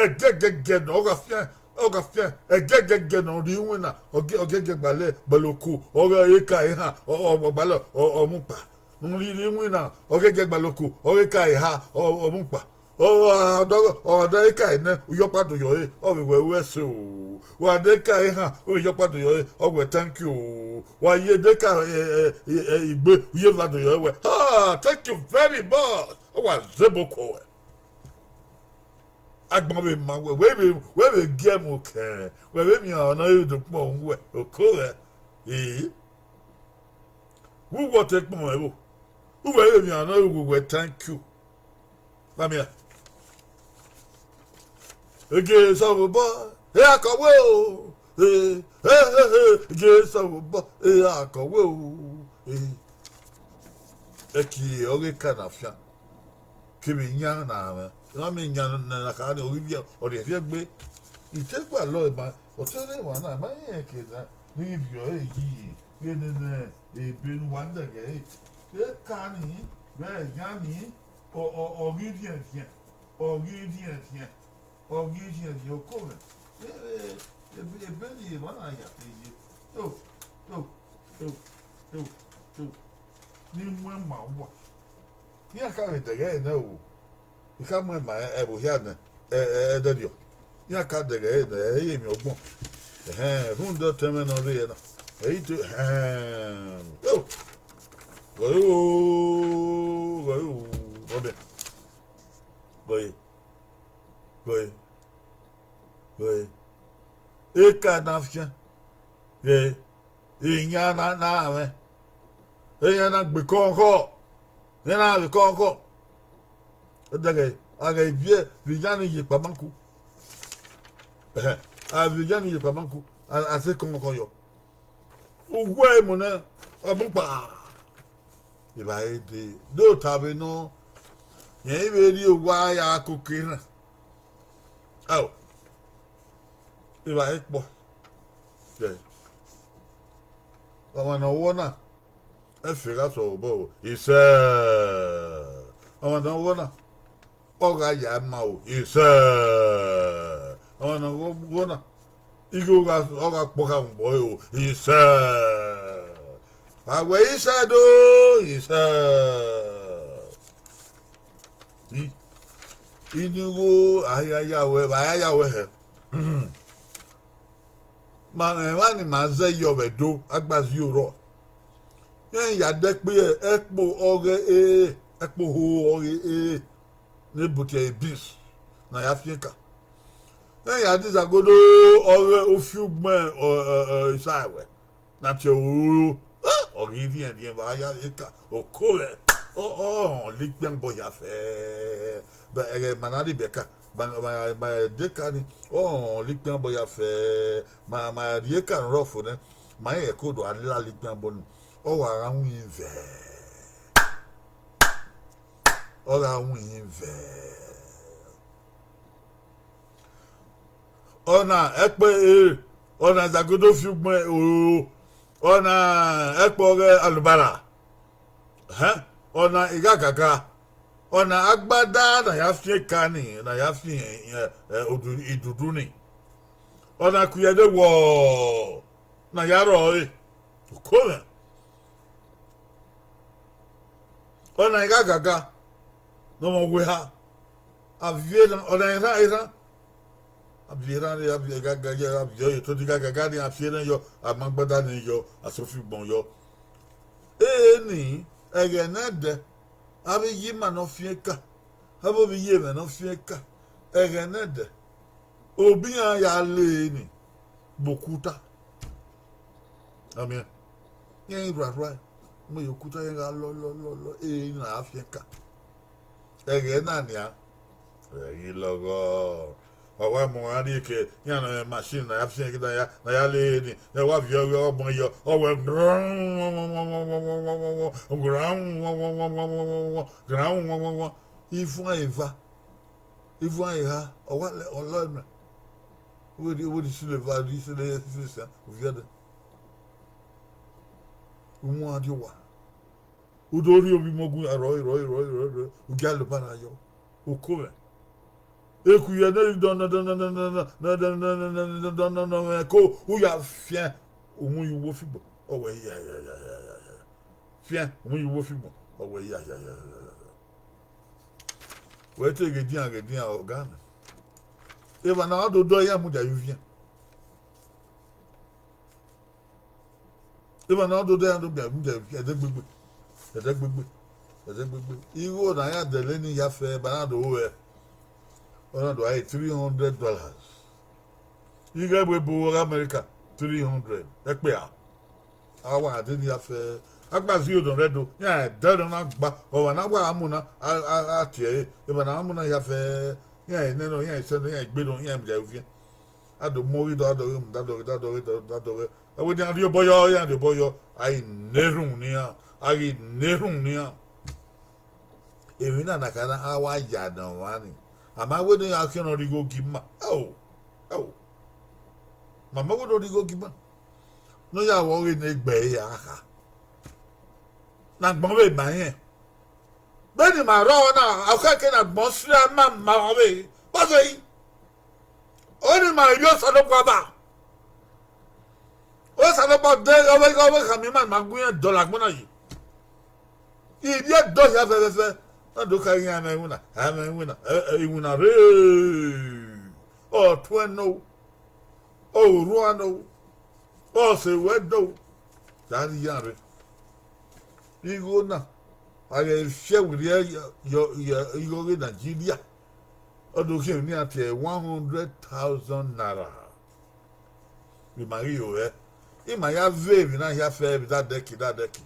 ẹgẹgẹgẹ nọ, ọ gha fian, ọ gha fian, ẹgẹgẹgẹ nọ rhie iwinna, ọ giẹgiẹ gbalẹ gbaloko, ọ ghe eka ehan, ọ gbalẹ, ọ mu kpa. Ne u rhirhi iwinna, ọ ghe giẹ gbaloko, ọ ghe ka eha, ọ mu kpa. Ọ gha dọ, ọ gha dọ eka nẹ, uyọkpa do yọ ẹre, ọ vbe wẹ ru ẹse o. Wa dọ eka ehan, uyọkpa do yọ ẹre, ọ wẹ thank you o. Wa ye dọ eka igbe, uyeva do yọ ẹre wẹ, ah, thank you very much. Ọ wa zẹ ebo kuọ wẹ. Agbọn vbe ma wẹ, wẹ vbe, wẹ vbe gie ẹmwẹ okẹn, wẹ vbe miẹn ọna ọre do kpọnmwẹ uwẹ, oko rẹ. Ee. Vbe uwẹ ọ te kpọnmwẹ vbo? Uwẹ vbe miẹn ọna ọre wẹ thank you. Vba miẹn. Ege Sọvbọ, e akọwe o. Ee, ee, ee, ee, Ege Sọvbọ, e akọwe o. Ee. Ẹki ọghe eka ne afian kevbe iyan ne a mwẹ, emwa miẹn iyan ne a kha ni, ọ ghi viẹ, ọ rhie rhie egbe. I te gualọ emwa, ọ te rre emwa na, ma rẹn ke na, ne I viọ ẹre yi, vbe nene ebe ne uwa dẹghe ẹre. Eka ni, vbe iyan ni, ọ, ọ, ọ ghi rhiẹnrhiẹn, ọ ghi rhiẹnrhiẹn, ọ ghi rhiẹnrhiẹn oko mwẹ. Ebe, ebe ni emwa na ya te ye. To, to, to, to, to. Ne I mu ẹn ma uwa. Iran ka vbe dẹghe ẹre nẹ o. I ka mu ẹn ma ẹvbo hia nẹ, ẹ, ẹ, ẹdẹrriọ. Iran ka dẹghe ẹre nẹ, ẹ i re emwi ọgbọn. Ẹhẹn, rhunmwuda ọtẹn mwẹ ne ọ rre na. Ẹ i te, ẹhẹn. O, gọe o, gọe o, gọe. Gọe, gọe, gọe. Eka ne afian, ghe, iyan na, na mwẹ. Iran na gbe ekọnkọ, iran na vbe ekọnkọ. Ẹdẹghẹ, a ghẹ viẹ vbe iyan ni ye ekpa ma ku. Ẹhẹn, a vbe iyan ni ye ekpa ma ku, a, a sẹ ekọnkọ yọ. Uwẹ emu nẹ, ọ bun kpa. Evbare dee, do ta vbe nọ, rẹn i vbe rrie owa ya koko erhan. Ao, evbare kpọ. Ọmwa ne ọ wọ na, ẹfe gha sẹ obọ o, isẹ. Ọmwa ne ọ wọ na, ọ gha ya ma o, isẹ. Ọmwa ne ọ wọ na, igho gha, ọ gha kpọ kha mu obọ ẹre o, isẹ. A wẹ isẹ do, isẹ. I, ini igho a ya ya wẹ, vbe a ya ya wẹ hẹ. Ma, emwa ni ma zẹ yọ vbe Ẹdo, Agbazi orọ. Iran ya dẹ kpe ẹkpo ọghe ẹre, ẹkpo ho ọghe ẹre, ne buti beans, ne a ya fian eka. Iran ya dẹ izagodo ọghe ofiugbẹn, ọ, ọ, ọ, isa ẹwẹ, ne a tie ororo. Ọ ghi rhiẹnrhiẹn vbe a ya eka, oko vbe, ọ, ọ, ọ, likpian bọ ya fẹ. Bẹ ẹghẹ ma na rhie bẹka, ma, ma, ma de ka ni, ọ, likpian bọ ya fẹ, ma, ma rhie eka ne ọ rọ fo nẹ, ma rẹn ẹko do a la likpian bọ ni, ọ wa gha winvẹ. Ọ gha winvẹ. Ọna ẹkpọ ẹre, ọna izagodo fi ugbẹn oro, ọna ẹkpọ ọghe alubara, ẹhẹn, ọna ighagaga, ọna agbada ne a ya fian eka ni, ne a ya fian, eh, eh, odu-, idudu ni, ọna ikuyẹ ne wọ ne a ya rrọọ ẹre, uko mwẹ. Ọna ighagaga ne ọ mwẹ owa eha, a viọ erhan, ọna erhan, erhan. A viọ erhan rre, a viọ ighagaga, a viọ ẹre, to de ighagaga ni, a fi erhan yọ, a mu agbada ni yọ, a so fi ugbọn yọ. Eni, ẹghẹ nẹdẹ, avbe iye ima ne ọ fian eka, avbe ovbi iye mwẹ ne ọ fian eka, ẹghẹ nẹdẹ, obọ iran ya le ni, gbe okuta. Ọ miẹn, iran i rhuarhua, mu ye okuta, iran gha lọ, lọ, lọ, lọ, eni na ra fian eka. Ẹghẹ na nian, ẹ ghi lọghọ. Ọ wa mu gha rrie ke iran ne machine ne a ya fian, ne a ya, ne a ya le ni, ne wa viọ ọghe ọgbọn yọ, ọ wẹ, ifuan eva, ifuan eha, ọ wa lẹ, ọ lọre mẹ. Wẹ rhie, wẹ rhie isẹ eva, rhie isẹ eva, rhie isẹ eva, u viọ dẹ. U mu gha rrie owa. U do rhie ovbi imogun ya rrọọ, rrọọ, rrọọ, rrọọ, rrọọ, u gia lobara yọ. Uko mwẹ. Ekuyẹ ne dọnọ, dọnọ, dọnọ, mwẹ ko, u ya fian, u mu ye uwu ofigbọn, ọ wẹ ya, ya, ya, ya, ya, ya. Fian, u mu ye uwu ofigbọn, ọ wẹ ya, ya, ya, ya, ya, ya. Wẹ te ghẹ dian, ghẹ dian, ọga mwẹ. Emwa ne a do dọ iran mudia ye uviẹn. Emwa ne a do dọ iran do mudia ye uviẹn, ẹdẹgbegbe, ẹdẹgbegbe, ẹdẹgbegbe. Igho ne a ya dẹlẹ ni ya fẹ, ba na do ruẹ, ọ na do a three hundred dollars. Ighẹ vbe ebo ọghe America, three hundred, ẹkpẹa. A wa dee ni ya fẹ, a gba zẹ odọ rẹ do, iran dẹ nọ na gba, ọmwa ne a wa mu na, a, a, a tie ẹre, emwa ne a mu na ya fẹ, iran nẹ nọ, iran sẹ nọ, iran gbe nọ, iran mudia ye uviẹn. A do mu ọghe dọ, a dọghe mu, da dọghe, da dọghe, da dọghe. Ẹvbo nian rhie obọ yọ, iran rhie obọ yọ, a ghi na erhunmwu ne iran, a ghi na erhunmwu ne iran. Emwi na na kha na, a wa ya ne ọmwa ni. A ma wẹ ne ọ ya khian ne ọ rhie igho gie ima. Ẹo, ẹo. Ma ma wẹ ne ọ rhie igho gie ima. Ne ọ ya vbe ọghe ne egbe ẹre a kha. Ne agbọn vbe ma irẹn. Vbene ima rrọọ na, ọ khẹke ne agbọn sẹ ima ma vbe vbọzẹ yi. Ọni ma rhie Osanobua ba. Osanobua de, ọ vbe, ọ vbe khama ima ne ima gu irẹn dọlọ agbọn na yi. Ivbi Ẹdo hia fẹfẹfẹ, na do kha iran mwẹ iwinna, a mwẹ iwinna, ẹ, ẹ, iwinna rre, ọ tuẹn nọ, ọ rhuan nọ, ọ sẹ ruẹ do, ya rhie iran rre. Igho na, a ghẹ fiẹ werriẹ ye, ye, ye igho ọghe Nigeria, ọ do khian emwi ne iran tie one hundred thousand naira. Vbe ima ghi ro hẹ, ima ya ve emwi na hia fẹ vbe dadẹki dadẹki.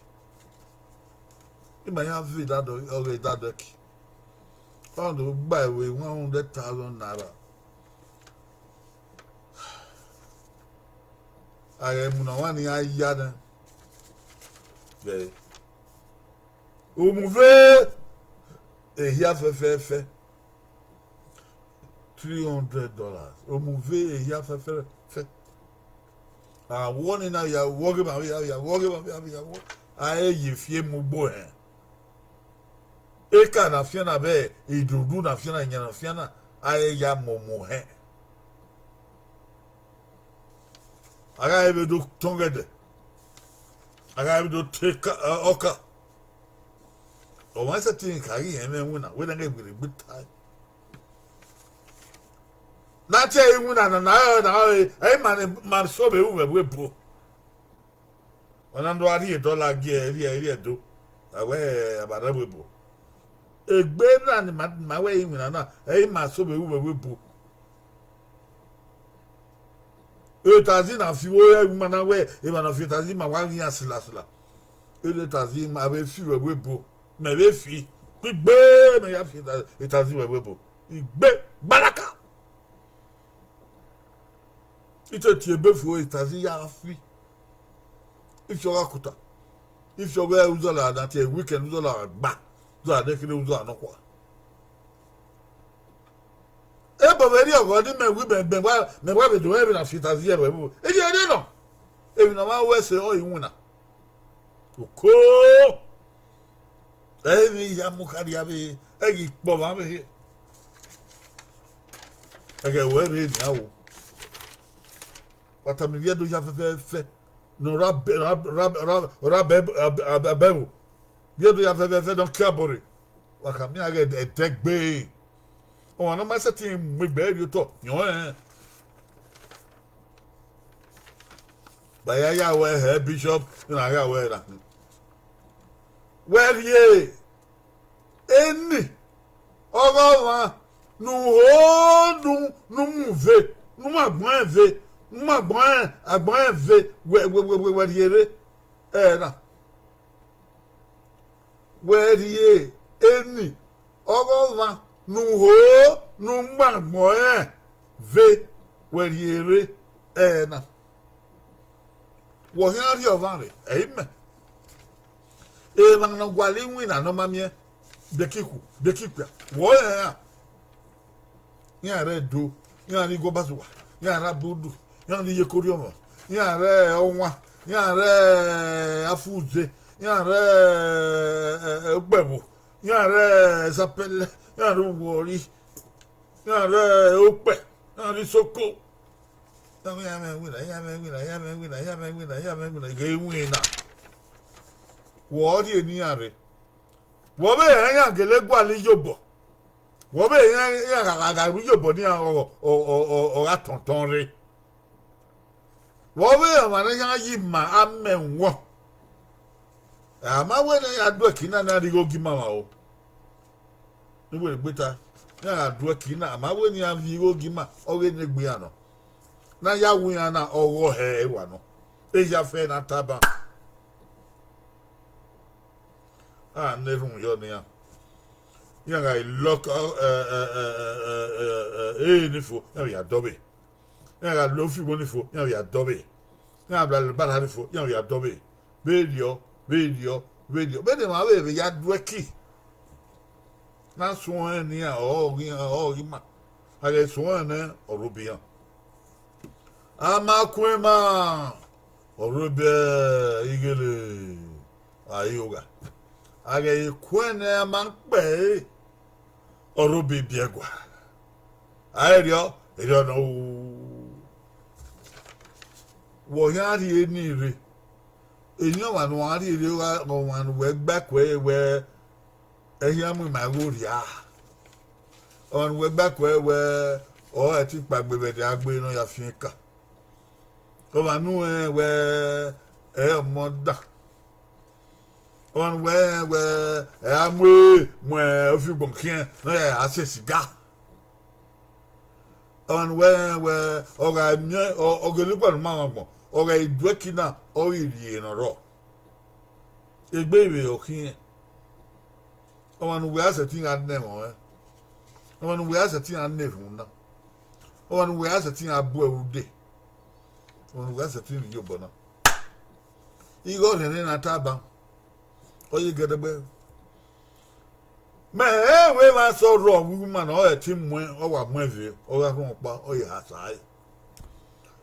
Ima ya ve dadọ-, ọghe dadẹki. Ọ do gba ẹvbo one hundred thousand naira. A ghẹ mu ne ọmwa ni a ya nẹ. Vbe omuve ehia fẹfẹfẹ, three hundred dollars. Omuve ehia fẹfẹfẹ. Awọ ni na ya wọ ghe ma vbe ya, ya wọ ghe ma vbe ya, ya wọ. A ye fian mu ugbo hẹn. Eka na fian na vbe idudu na fian na, iyan na fian na, a ye ya momo hẹn. A gha vbe do tọn ghẹdẹ, a gha vbe do te eka, ẹ, ọka. Ọmwa sẹtin ka ghi hẹn mwẹ iwinna, wẹ na ghe gbergbe tae. Ne a tie iwinna na, na, na, ẹ, ẹ i ma ni ma so vbe ru vbe ẹvbo ebo. Ọ na do a rhie dọla gie rhie, rhie do, a wẹ a ma rre ẹvbo ebo. Egbe na ni ma, ma wẹ iwinna na, ẹ i ma so vbe ru vbe ẹvbo ebo. Taxi na fi vbe ore ima na wẹ, emwa ne ọ fi taxi ma wa ghi iran silasila. Ene Tazim, a vbe fi ruẹ vbe ebo, mẹ vbe fi, kugbe, mẹ ya fi Tazim ruẹ vbe ebo, igbe gbalaka. I te tie ebe fo, Tazim ya fi, ifi ọghe akuta, ifi ọghe uzọla na tie weekend, uzọla gba, uzọla ne kherhe, uzọla nọkhua. Ebo vbe rri ọghọ ne imẹ wi, mẹ, mẹ wa, mẹ wa vbe do mwẹ vbene a fi Tazim ruẹ vbe ebo. Iye rre nọ, emwi ne ọ ma ru ẹse ọre iwinna. Oko, ẹ i vbe ya mu kharria vbe, ẹ ghi kpọmwa vbe. Ẹghẹ ruẹ rre nian o. Wa tama ivbi Ẹdo hia fẹfẹfẹ, ne ọ ra bẹ, ra, ra, ra, ra bẹ, bẹ, bẹ, bẹ ẹvbo. Ivbi Ẹdo hia fẹfẹfẹ ne ọ kiabọ rre. Wa khama iran ghe ẹdẹgbe. Ọmwa ne ọ ma sẹtin mu egbe ẹre rhie otọ, yọn rẹn. Ba ya ya wẹ hẹ bishop, iran gha wẹ na khin. Wẹ rhie eni ọghe ọmwa ne u ho, ne u, ne u mu ve, ne u mu agbọn rẹn ve, ne u mu agbọn rẹn, agbọn rẹn ve, wẹ, wẹ, wẹ, wẹ, wẹ rhie rre, ẹ na. Wẹ rhie eni ọghe ọmwa ne u ho, ne u mu agbọn rẹn ve, wẹ rhie rre, ẹ na. Wẹ ọ khian rhie ọmwa rre, ẹ i mẹ. Emwa ne ọ gualọ iwinna ne ọ ma miẹn, bekikhu, bekikpia, wẹ ọ rẹn iran. Iran rre Ẹdo, iran rre Iguọbazuwa, iran rre Abudu, iran rre Iyekorriọmọ, iran rre Ọwan, iran rre Afuze, iran rre, ẹ, ẹ, Ugbẹvbo, iran rre Sapẹlẹ, iran rre Uwọrri, iran rre Okpẹ, iran rre Isoko. Iran mwẹ iwinna, iran mwẹ iwinna, iran mwẹ iwinna, iran mwẹ iwinna, iran mwẹ iwinna, ighẹ iwinna. Wẹ ọ rhie ne iran rre. Wẹ ọ vbe rẹn iran gele gualọ iyobọ. Wẹ ọ vbe rẹn iran gha, gha, gha ru iyobọ ne iran ọ, ọ, ọ, ọ, ọ gha tọn tọn rre. Wẹ ọ vbe rẹn ọmwa ne iran ya ima amẹ wọn. A ma wẹ ne iran ya du ẹki na, ne iran rhie igho gie ima mwa o. Ne uwẹ gbe ta, iran gha du ẹki na, a ma wẹ ne iran rhie igho gie ima, ọghe ne egbe iran nọ. Ne a ya wu iran na, ọghọ hẹ ẹre wa nọ. Ehia fẹ ne a taba. A na erhunmwu yọ ne iran. Iran gha lọ, ẹ, ẹ, ẹ, ẹ, ẹ, ẹ, ẹ, ni fo, iran vbe ya dọvbe. Iran gha lọ fi igho ni fo, iran vbe ya dọvbe. Iran gha bla alobara ni fo, iran vbe ya dọvbe. Vberriọ, vberriọ, vberriọ. Vbene emwa vbe vbe ya du ẹki, na suẹn ne iran, ọ ghi, ọ ghi ima. A ghẹ suẹn nẹ, ọ rre obọ iran. A ma kuẹn ma, ọ rre obọ ighele, a i ogha. A ghẹ kuẹn nẹ a ma kpẹre, ọ rre obọ ibiẹgua. A i rriọ, erriọ nọ ru. Wẹ ọ khian rhie eni rre. Eni ọmwa ne uwa rhie rre, ọmwa ne uwẹ gba ẹkue ẹre wẹ, ẹ i khian mu ima igho rria. Ọmwa ne uwẹ gba ẹkue ẹre wẹ, ọ i te kpaegbe vbe ẹdẹ agbe ne ọ ya fian eka. Ọmwa ne u rẹnrẹn wẹ, ẹ i ọmọ dan. Ọmwa ne uwẹ rẹnrẹn wẹ, ẹ i ra mu, mu ofiugbọn khian ne ọ ya sẹ siga. Ọmwa ne uwẹ rẹnrẹn wẹ, ọ gha miẹn, ọ, ọ gele ukpẹ ne ọ ma mwẹ agbọn, ọ gha du ẹki na, ọ ghi rhie ne ọ rrọọ. Egbe vbe ọ khiẹn. Ọmwa ne uwẹ a sẹtin gha na ẹmwẹ ọnrẹn. Ọmwa ne uwẹ a sẹtin gha na erhunmwu na. Ọmwa ne uwẹ a sẹtin gha bu ẹre ude. Ọmwa ne uwẹ a sẹtin rhie iyobọ na. Ighe ọrhẹnrhẹn na taba, ọ ye gẹdẹgbẹ. Mẹ rẹn wẹ emwa sẹ ọ rrọọ vbe ima ne ọ ẹtin muẹn, ọ wa muẹn ve, ọ gha rhunmwuda ọkpa, ọ ye ha sae.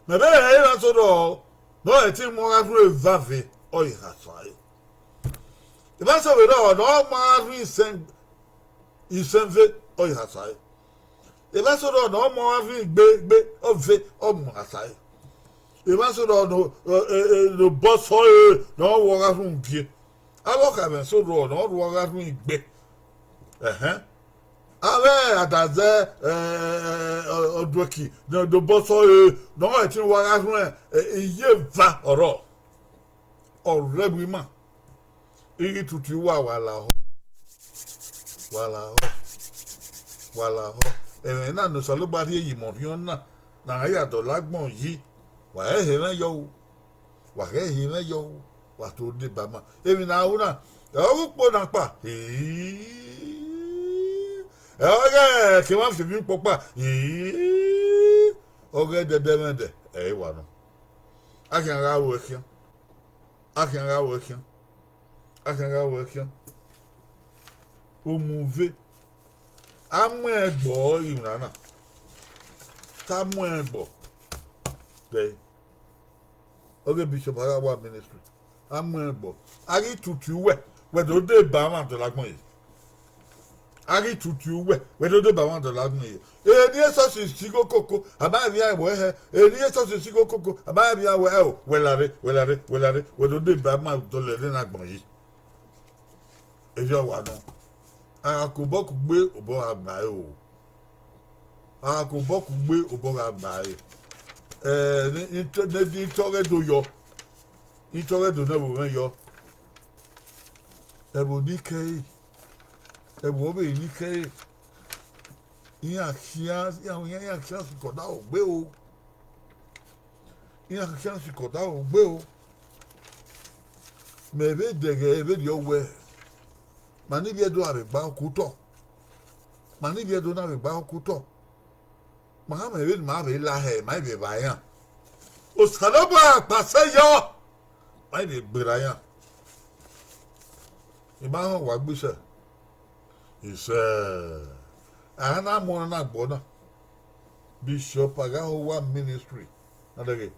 Mẹ vbe rẹn emwa sẹ ọ rrọọ ne ọ ẹtin muẹn, ọ gha rhun eva ve, ọ ye ha sae. Emwa sẹ vbe rrọọ ne ọ ma gha rhun isẹn, isẹn ve, ọ ye ha sae. Emwa sẹ ọ rrọọ ne ọ ma gha rhun igbe, igbe, ọ ve, ọ mu ha sae. Emwa sẹ ọ rrọọ ne, e, e, e, ne obọ sẹ ọre ne ọ wa gha rhun gie. Avbe ọkhamwẹ sẹ ọ rrọọ ne ọ wa gha rhun igbe. Ẹhẹn. Avbe adazẹ, ẹ, ẹ, ẹ, ọ, ọduẹki ne, ne obọ sẹ ọre ne ọ ẹtin wa gha rhun, ẹ, iye eva ọrrọọ. Ọ rre ẹvbo ima. I ghi tutu uwa, wa lahọ. Wa lahọ. Wa lahọ. Ẹmwẹ na ne Osanobua rhie ye imẹ orhiọn na, ne a ya dọlọ agbọn yi, wa ghẹ he mwẹ yọ o. Wa ghẹ he mwẹ yọ o. Wa to deba ma. Emwi ne a ru na, ẹ ọghe ukpo na kpa, ẹ ọghe ẹke mwa fiemwi ukpo kpa, ọghe ẹdẹdẹmwẹdẹ ẹ i wa nọ. A khian gha ru ẹe khian, a khian gha ru ẹe khian, a khian gha ru ẹe khian. Umuve, a mu ẹn gbe iwinna na, te a mu ẹn gbe, ọghe bishop a gha wa ministry, a mu ẹn gbe, a ghi tutu uwẹ, wẹ do deba mwa dọlọ agbọn ye. A ghi tutu uwẹ, wẹ do deba mwa dọlọ agbọn ye. Eni esọsi sigho koko, a ma vbe iran wẹ hẹ, eni esọsi sigho koko, a ma vbe iran wẹ ẹo, wẹ lare, wẹ lare, wẹ lare, wẹ do deba mwa dọlọ ẹre na agbọn ye. Erriọ wa nọ, a gha ke obọ kugbe obọ gha gba ẹre o. A gha ke obọ kugbe obọ gha gba ẹre. Ẹ, ne, ne, ne, ne I tọghẹ do yọ, ne I tọghẹ do ne ẹvbo mwẹ yọ. Ẹvbo ni kẹre, ẹvbo ọvbehe ni kẹre, iran khian, iran, iran khian sikẹ ọdaro gbe o. Iran khian sikẹ ọdaro gbe o. Mẹ vbe dẹghẹ vberriọ wẹẹ, ma ne ivbi Ẹdo na vbe gba okotọ, ma ne ivbi Ẹdo na vbe gba okotọ, ma hamẹ vbene ima vbe la hẹ, ma i vbe vba iran. Osanobua kpasẹ yọ, ma i vbe gberra iran. I ma họn wa gbe isẹ, isẹ, a na mu ọna na gbe ọna. Bishop a gha ho wa ministry, ma dẹghe,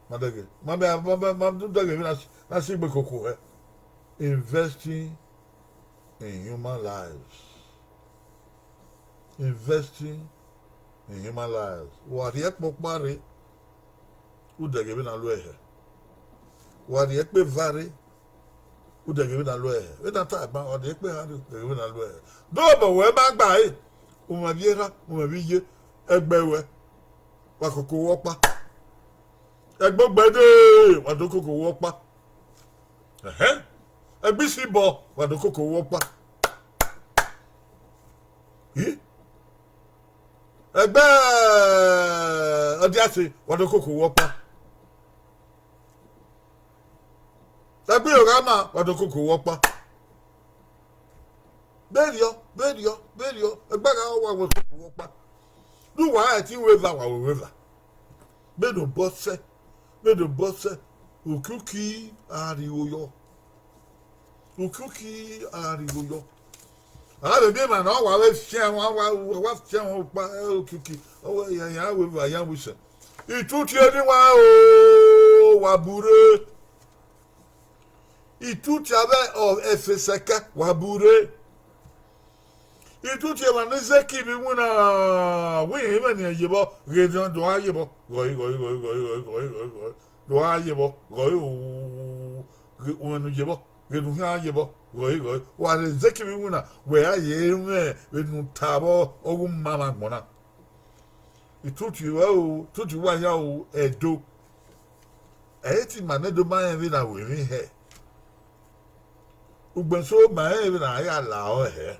ma dẹghe, ma bẹ, ma bẹ, ma dẹghe vbe na si, na si egbe koko hẹ. Investing in human lives. Investing in human lives. Wa rhie ẹkpo ọkpa rre, u dẹghe vbe na lo ẹhẹ. Wa rhie ẹkpo eva rre, u dẹghe vbe na lo ẹhẹ. Vbe na ta gban, wa rhie ẹkpo eha rre, u dẹghe vbe na lo ẹhẹ. Do mẹ wẹ ma gba ẹre, u mwẹ vbe erha, u mwẹ vbe iye, ẹgbẹ ruẹ, wa koko vbe ọkpa. Ẹgbẹ ogbẹde, wa do koko vbe ọkpa. Ẹhẹn. Ẹgbẹ isibọ, wa do koko vbe ọkpa. Ih? Ẹgbẹ ọdiase, wa do koko vbe ọkpa. Ẹgbẹ irogha na, wa do koko vbe ọkpa. Vberriọ, vberriọ, vberriọ, ẹgbẹ gha wa wẹ koko vbe ọkpa. Ne uwa ẹtin wẹ eva, wa wẹ eva. Vbene obọ sẹ, vbene obọ sẹ, ukiuki a rhie igho yọ. Ukiuki a rhie igho yọ. A vbe miẹn emwa ne ọ wa vbe fian ẹmwẹ, wa, wa fian ẹmwẹ ọkpa, ẹ, ukiuki, ọ wẹ ya, ya wẹ eva, ya wẹ isẹ. Itutu eni wa o, wa bu rre. Itutu avbe ọ, ẹfe sẹkẹ, wa bu rre. Itutu emwa ne Zeki vbe iwinna, wẹ irẹn mwẹ ne irẹn ye vbọ, ghe do, do gha ye vbọ, ghọe, ghọe, ghọe, do gha ye vbọ, ghọe o, ghe, uwẹ ne u ye vbọ, ghe ne u khian ye vbọ, ghọe, ghọe. Wa rhie Zeki vbe iwinna, wẹ a ye mwẹ vbene u ta vbọ, ọghe u ma mwẹ agbọn na. Itutu ruẹ o, itutu uwa hia o, Ẹdo. Ẹ i te ima ne Ẹdo ma rẹn vbene a ru emwi hẹ. Ugbẹn eso ma rẹn vbene a ya la ọe hẹ.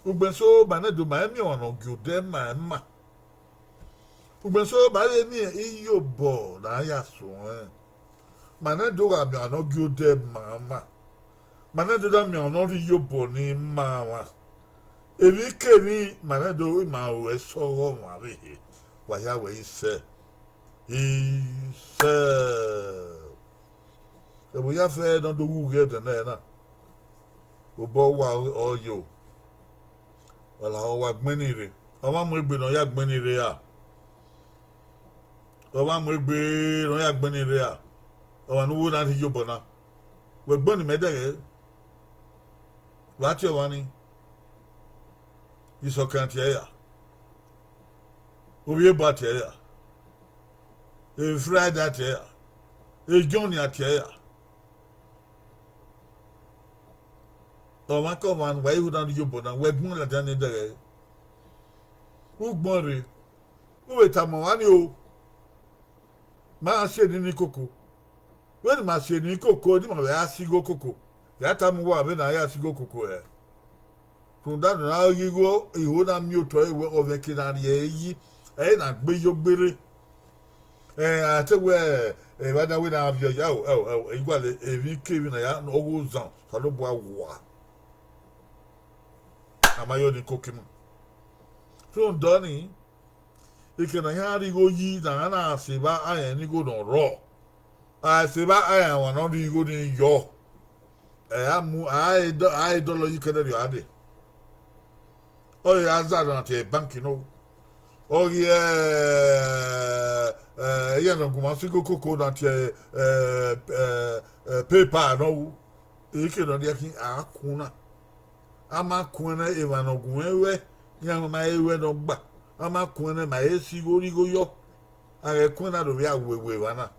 Ugbẹn eso ma ne Ẹdo ma rẹn miẹn ọmwa ne ọ gie odẹ ma ima. Ugbẹn eso ma vbe miẹn iyobọ ne a ya suẹn. Ma ne Ẹdo gha miẹn ọmwa ne ọ gie odẹ ma ima. Ma ne Ẹdo na miẹn ọmwa ne ọ rhie iyobọ ne ima mwa. Emwikemwi ma ne Ẹdo ima ru ẹsọghọ ọmwa vbe hẹ, wa hia wẹ isẹ. Isẹ. Ẹvbo ya fẹ ne ọ do wu ughe ẹdẹ nẹ na. Obọ wa ọ yo. Ọ lahọ wa gbẹn ni rre. Ọ ma mu egbe ne ọ ya gbẹn ni rre ra? Ọ ma mu egbe ne ọ ya gbẹn ni rre ra? Ọmwa ne uwu na rhie iyobọ na. Wẹ gbẹn ni mẹ dẹghẹ. Wa tie ọmwa ni. Isọkan tie ya. Ovbi eba tie ya. Friday tie ya. John a tie ya. Ọmwa ke ọmwa ne uwa i hu na rhie iyobọ na, wẹ gbẹn ladian ni dẹghẹ. Ugbẹn rre, u vbe tama ọmwa ni o, ma si eni ni koko. Vbene ima si eni koko, ne ima vbe ra si igho koko, ya tama uwa vbene a ya si igho koko hẹ. Rhunmwuda ne a ghi igho, igho na miotọ ẹre wẹ ọ vbe ẹke ne a rhie ẹre yi, ẹre na gbe yo gberre. Ẹ, a te wẹ, ẹ, evba na wẹ ne a viọ ya, ẹo, ẹo, ẹo, igualọ emwi kemwi na ya, ọghe ozan Osanobua wa. A ma yọ ni koki mu. Rhunmwuda ọnii, eke ne a ya rhie igho yi ne a na sẹ evba a rẹn ne igho ne ọ rrọọ. A sẹ evba a rẹn ọmwa ne ọ rhie igho nii yọ. Ẹ, a mu, a i dọ-, a i dọlọ yi kẹdẹrriọ a dee. Ọ ghi a za na tie bank nọ. Ọ ghi, ẹ, ẹ, iran ne ọ gu ma sẹ igho koko na tie, ẹ, ẹ, ẹ, PayPal nọ ru. Eke ne ọ dia khin, a kun na. A ma kun ẹnrẹn emwa ne ọ gu mwẹ ruẹ, iran ma he ruẹ ne ọ gba. A ma kun ẹnrẹn ma he si igho rhie igho yọ. A ghẹ kun ẹnrẹn na do vbe a wewe evba na,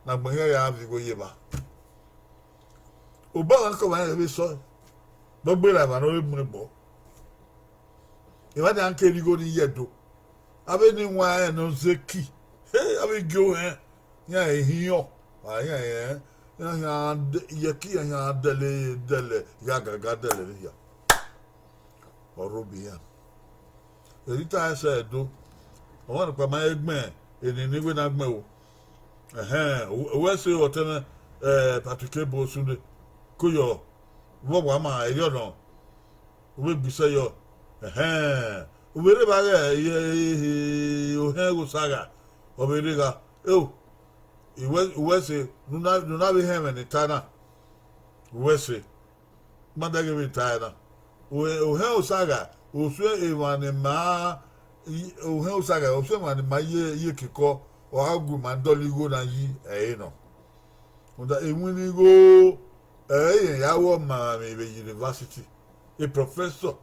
ne agbọn hia ya viọ igho ye evba. Obọ ọmwa ke ọmwa rẹn vbe sọe, ne ọ gberra emwa ne ọ vbe mu egbe. Evba nian kere igho ni ye Ẹdo. Avbe ne wan rẹn ne ọ zẹ eki, he, avbe igie ohẹn, iran ehiọn, a iran ẹn, iran khian de-, iyẹki iran khian dẹlẹ, dẹlẹ, gha gaga dẹlẹ vbe hia. Ọ rre obọ iran. Erita ẹsẹ Ẹdo, ọmwa nọkpa ma he gbẹn eni ne I wẹ ne a gbẹn o. Ẹhẹn, wẹ sẹ ọtẹn mwẹ, ẹ, Patrick Ebo Osunde, ko yọ, vbe ọ wa ma erriọ nọ, u vbe gbe isẹ yọ. Ẹhẹn, u vbe rre evba ghẹ, ohẹn Osa gha, ọ vbe rre gha. Eo, uwẹ, uwẹ sẹ, ne u na, ne u na vbe họn ẹmwẹ ne I ta na, uwẹ sẹ. Ma dẹghe vbe ta ẹre na. Ohẹn Osa gha, osuẹ emwa ne ma, ohẹn Osa gha, osuẹ emwa ne ma ye, ye kekọ, ọ gha gu ima dọlọ igho na yi ẹre nọ. Rhunmwuda iwinna igho, ẹ i rẹn ya ru ọmamwaemwi vbe university. E professor,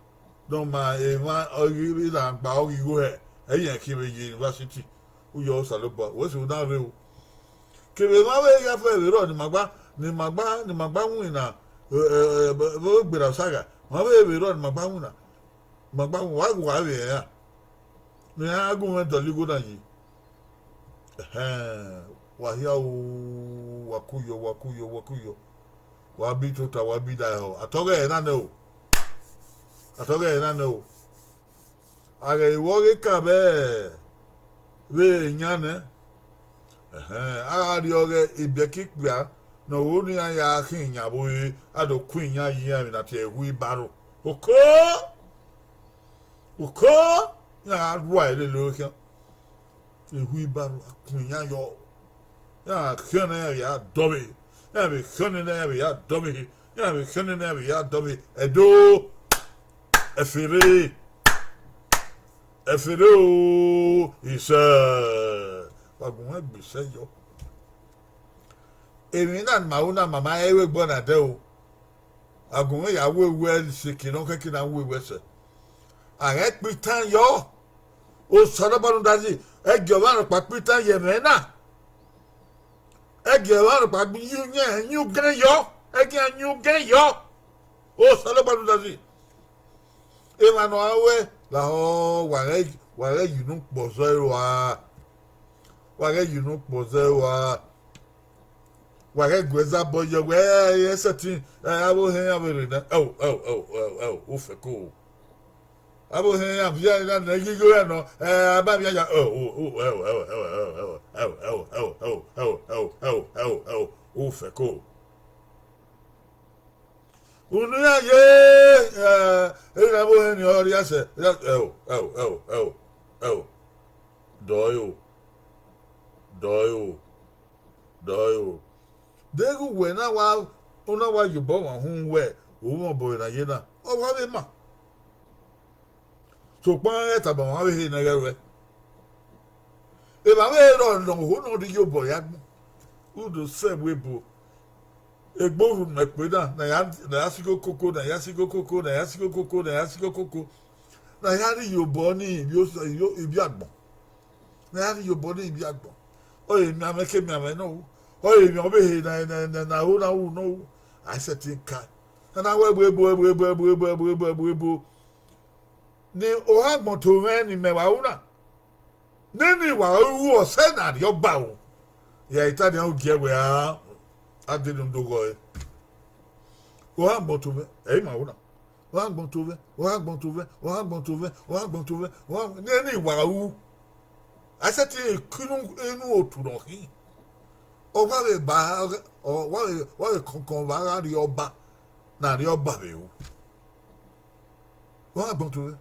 ne ọ ma emwa ọghe rhangba ọghe igho hẹ, ẹ i rẹn khin vbe university. U yọ Osanobua, wẹ sẹ u na rre o. Kevbe emwa vbe ya fẹ vbe rrọọ ne ima gba, ne ima gba, ne ima gba winna, ẹ, ẹ, ẹ, vbe gberra Osa gha, ma vbe vbe rrọọ ne ima gba winna, ima gba winna, wa gha vbe rẹn ra, ne iran gu mwẹ dọlọ igho na yi. Ẹhẹn, wa hia o, wa kuyọ, wa kuyọ, wa kuyọ. Wa bi tota, wa bi daehọ. Atọghẹ ẹre na nẹ o. Atọghẹ ẹre na nẹ o. A ghẹ vbe ọghe ka vbe, vbe iyan nẹ, ẹhẹn, a gha rrie ọghe ibiẹka ikpia ne ọ ru ne iran ya khin iyan vbe ore, a do ku iyan ye iran vbe na tie wheelbarrow. Oko! Oko! Iran gha rua ẹre lele ore khian. Wheelbarrow a kun iran yọ. Iran khian ne iran vbe ya dọvbe. Iran vbe khian ne iran vbe ya dọvbe. Iran vbe khian ne iran vbe ya dọvbe. Ẹdo, ẹfe rre. Ẹfe rre o, isẹ. Wa gu mwẹ gbe isẹ yọ. Emwi na ne ima ru na, ma ma rẹn vbe egbe na dẹ o. A gu mwẹ ya wewe ẹre sẹ eke ne ọ khẹke ne a wewe ẹre sẹ. A ghẹ kpe itan yọ. Osanobua rhunmwuda zẹ, ẹgiẹ ọmwa nọkpa kpe itan ye ẹmwẹ na. Ẹgiẹ ọmwa nọkpa gbe yu, yan yu gan yọ. Ẹgiẹ a yu gan yọ. Osanobua rhunmwuda zẹ. Emwa ne ọ ruẹ lahọ, wa ghẹ, wa ghẹ ye unu kpọzọ ẹre rua. Wa ghẹ ye unu kpọzọ ẹre rua. Wa ghẹ gu ẹzabọ yọ wẹ, ẹ, ẹ, sẹtin, ẹ, avbe ohẹn iran vbe rre nẹ. Ẹo, ẹo, ẹo, ẹo, ẹo, ofẹko. Avbe ohẹn iran viọ na nẹ ighigho rẹ nọ, ẹ, a ba via ya, ẹo, o, o, ẹo, ẹo, ẹo, ofẹko. Unu iran ye, ẹ, erha avbe ohẹn ni ọ rhia sẹ, ẹo, ẹo, ẹo, ẹo, ẹo, dọe o, dọe o, dọe o. Deghẹ uwẹ na wa, u na wa ye obọ ọmwa uhunmwu wẹ, u mwẹ obọ na ye na, ọ wa vbe ma. Sokpan ẹ tama ọmwa vbe ehe ne ẹ ghẹ ruẹ. Emwa vbe rrọọ ne ohu ne ọ rhie iyobọ ya agbọn, u do sẹ ẹvbo ebo. Egbe urhu ne ọ kpe na, ne a ya, ne a ya sẹ igho koko, ne a ya sẹ igho koko, ne a ya sẹ igho koko, ne a ya sẹ igho koko, ne a ya rhie iyobọ ni ivbi osa, ivbi, ivbi agbọn. Ne a ya rhie iyobọ ni ivbi agbọn. Ọ re emianmwẹ ke emianmwẹ nọ ru. Ọ re emwi ọvbehe na, na, na, na ro na ru nọ ru. A i sẹtin ka. A na wẹ ẹvbo ebo, ẹvbo ebo, ẹvbo ebo, ẹvbo ebo, ẹvbo ebo. Ne ohan agbọn to mwẹ ne imẹ wa ru na. Nene wa ru ọsẹ ne arriọba ru. Ya i ta nian, u giẹ wẹ a, a dene u do ghọe. Ohan agbọn to mwẹ, ẹ i ma ru na. Ohan agbọn to mwẹ, ohan agbọn to mwẹ, ohan agbọn to mwẹ, ohan agbọn to mwẹ, ohan, nene wa ru. A sẹtin ku inu, inu otu ne ọ khin. Ọ wa vbe ba, ọ wa vbe, wa vbe kọnkọn vbe a gha rrie ọba, ne a rrie ọba vbe ru. Wa agbọn to vbe.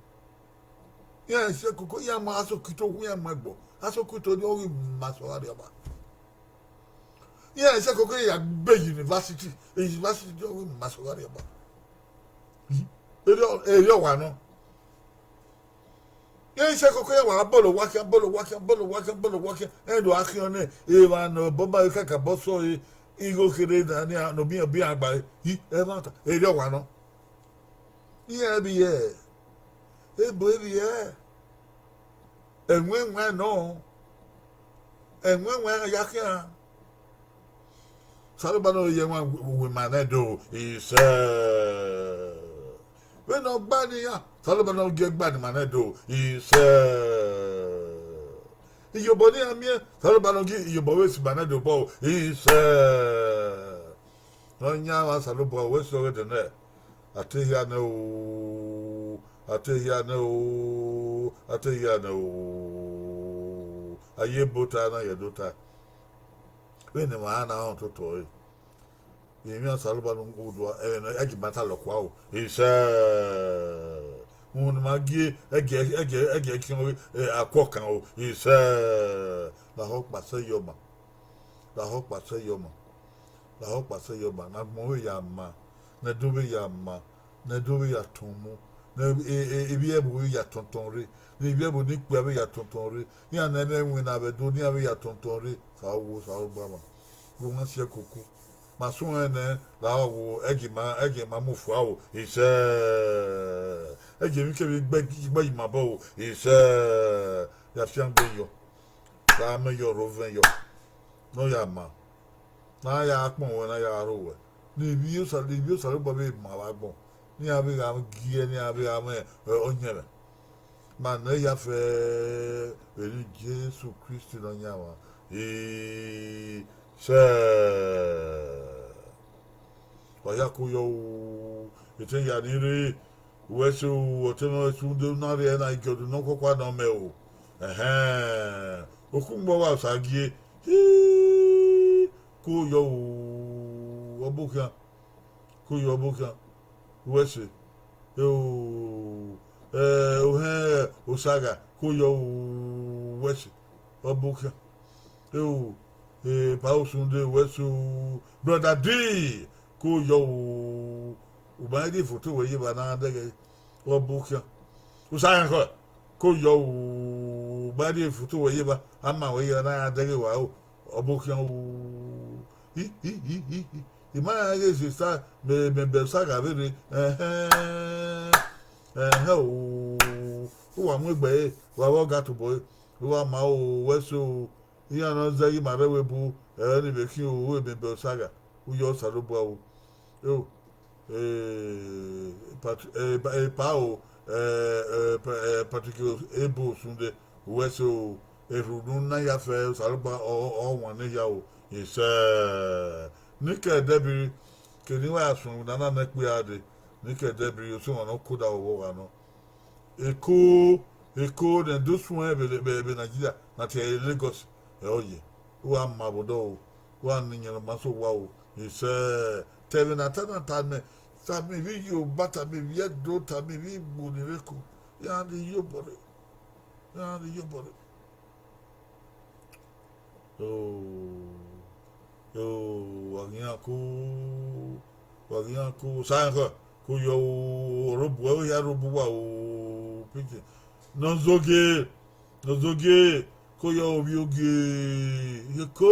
Iran sẹ koko, iran ma Asokito, iran ma ẹgbọ. Asokito ni ọ ghi ma sẹ ọ gha rrie ọba. Iran sẹ koko, iran ya gbe university, university ni ọ ghi ma sẹ ọ gha rrie ọba. Erriọ, erriọ wa nọ. Iran sẹ koko, iran wa bọlọ owa khian, bọlọ owa khian, bọlọ owa khian, bọlọ owa khian. Ẹn do a khian nẹ, emwa ne obọ ma kakabọ sẹ ọre, igho kherhe na ne ọ miẹn ọbe iran gba re. Ẹmwata, erriọ wa nọ. Iran vbe hẹ, ebo vbe hẹ, ẹwẹn ẹwẹn nọ, ẹwẹn ẹwẹn ya khian. Osanobua ne ọ ye ẹwaẹn uwu ima nẹ do, isẹ. Vbene ọ gba ne iran, Osanobua ne ọ gie ẹgba ne ima nẹ do, isẹ. Iyobọ ne iran miẹn, Osanobua ne ọ gie iyobọ vbe si ima nẹ do obọ, isẹ. Ne ọ yan mwa Osanobua, wẹ sẹ ọghe dẹ nẹ, a te hia nẹ o, a te hia nẹ o, a te hia nẹ o, a ye ebo ta na ye do ta. Vbene emwa na rẹn ototọ ẹre, emwi Osanobua ne u do, ẹmwẹ ne ẹgie ima ta lọ kua o, isẹ. Uhunmwu ne ima gie, ẹgie, ẹgie, ẹgie khian ọghe, akuọkan o, isẹ. Lahọ ọkpa sẹ yọ ma, lahọ ọkpa sẹ yọ ma, lahọ ọkpa sẹ yọ ma, ne agbọn vbe ya ma, ne ẹdẹ vbe ya ma, ne ẹdẹ vbe ya tọn mu, ne e, e, ivbi ẹvbo vbe ya tọntọn rre, ne ivbi ẹvbo ne ikpia vbe ya tọntọn rre, iran ne ẹ i mwẹ iwinna vbe Ẹdo ne iran vbe ya tọntọn rre, sa wo, sa wo gba ma. Gu mwa siẹ koko. Ma suẹn nẹ, lahọ wo, ẹgie ima, ẹgie ima mu fua o, isẹ. Ẹgie emwikemwi gbe, gbe yi ima obọ o, isẹ. Ya fiangbe yọ, ra mẹ yọ, rhovẹn yọ, ne ọ ya ma, ne a ya kpọnmwẹ, ne a ya rho wẹ, ne ivbi Osa, ne ivbi Osanobua vbe ma vbe agbọn, ne iran vbe gha gie, ne iran vbe gha mwẹ ọyẹnmwẹ. Ma nẹ ya fẹ vbe eni Jesu Kristi Nọyaẹnmwa, isẹ. Wa hia ko yọ o, etẹn hia ni rre, uwẹ ẹse o, ọtẹn mwẹ ẹse ude na rre na, igiọdu ne ọ kọkua nọ mẹ o. Ẹhẹn, okhunmwu ọghe Osagie, hi, ko yọ o, ọbokhian, ko yọ ọbokhian, uwẹ ẹse, eo, ohẹn Osagha, ko yọ o, uwẹ ẹse, ọbokhian. Eo, Epa Osunde, uwẹ ẹse o, brother D, ko yọ o, u ma rhie foto wẹ ye evba ne a dẹghe, ọbokhian. Osaẹnkhọ, ko yọ o, u ma rhie foto wẹ ye evba, a ma wẹ ye evba ne a ya dẹghe wa o, ọbokhian o. I, i, i, i, i. I ma rẹn ghe sista, mẹ, mẹ bẹ Osagha vberre, ẹhẹn, ẹhẹn o, uwa mu egbe ẹre, wa vbe ọga tobọ ẹre, uwa ma o, uwẹ ẹse o, iran ne ọ zẹ ghi ma rre ẹvbo ebo, ẹre ni vbe khian o, emwi bẹ Osagha, u yọ Osanobua o. Eo, Patri-, Epa o, Patrick Ebo Osunde, uwẹ ẹse o, erhunmwu ne a ya fẹ Osanobua ọ wan ne hia o, isẹ. Ne I ke ẹdẹbiri, kene I wa ya suẹn na na nẹ ikpia dee, ne I ke ẹdẹbiri, osuẹn ne ọ ke odaro vbe ọghe nọ. Eko, Eko ne do suẹn vbe, vbe, vbe Nigeria, na tie ẹre Lagos, ẹre ọ ye. Uwa ma vbe odọ o, uwa ne iyẹn ne ọ ma sẹ owa o, isẹ. Te ẹmwẹ ne a ta na ta mẹ, tama ivbi Yoruba, tama ivbi Ẹdo, tama ivbi Igbo ni rre Eko, iran ni ye obọ rre, iran ni ye obọ rre. O, o, wa ghi iran ko, wa ghi iran ko, Osaẹnkhọ, ko yọ o, ọ rre obuẹ, ọ hia rre obuwa o, pidgin. Nọzogie, Nọzogie, ko yọ ovbi ogie, Eko.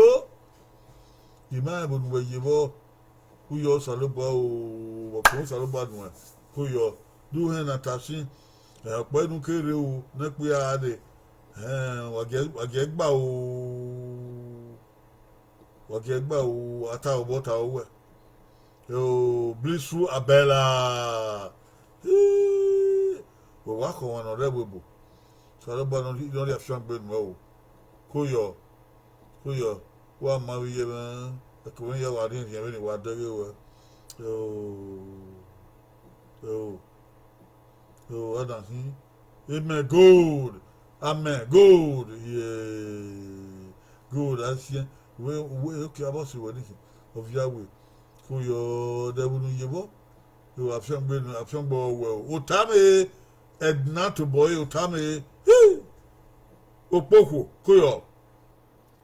I ma rẹn vbene uwẹ ye vbọ, u yọ Osanobua o, vbe ọkpẹn Osanobua nuẹn, ko yọ, de u hẹn ne a ta sin, ọkpẹ ne u ke rre ru ne ikpia dee, wa gie, wa gie gba o, wa gie gba o, a ta obọ ta uwẹ. Eo, Blisu Abẹla, wẹ wa khọ ọmwa ne ọ rre ẹvbo ebo, Osanobua ne ọ rhie afiangbe nuẹn o, ko yọ, ko yọ, wa ma vbe iye mwẹ, ẹko mwẹ ya wa rhiẹnrhiẹn vbene wa dẹghe ruẹ. Eo, eo, eo, a na khin, Amen Gold, Amen. Gold. Yeah. Gold, a siẹn. Wẹ, wẹ, okay, abọ si wẹ ni. Ọ via wẹ. Ko yọ, ẹdẹ vbunu ye vbọ. Yo, afiangbe, afiangbe wẹ o. Otame, Edna tobọ e, Otame. Hi! Okpokhuo, ko yọ.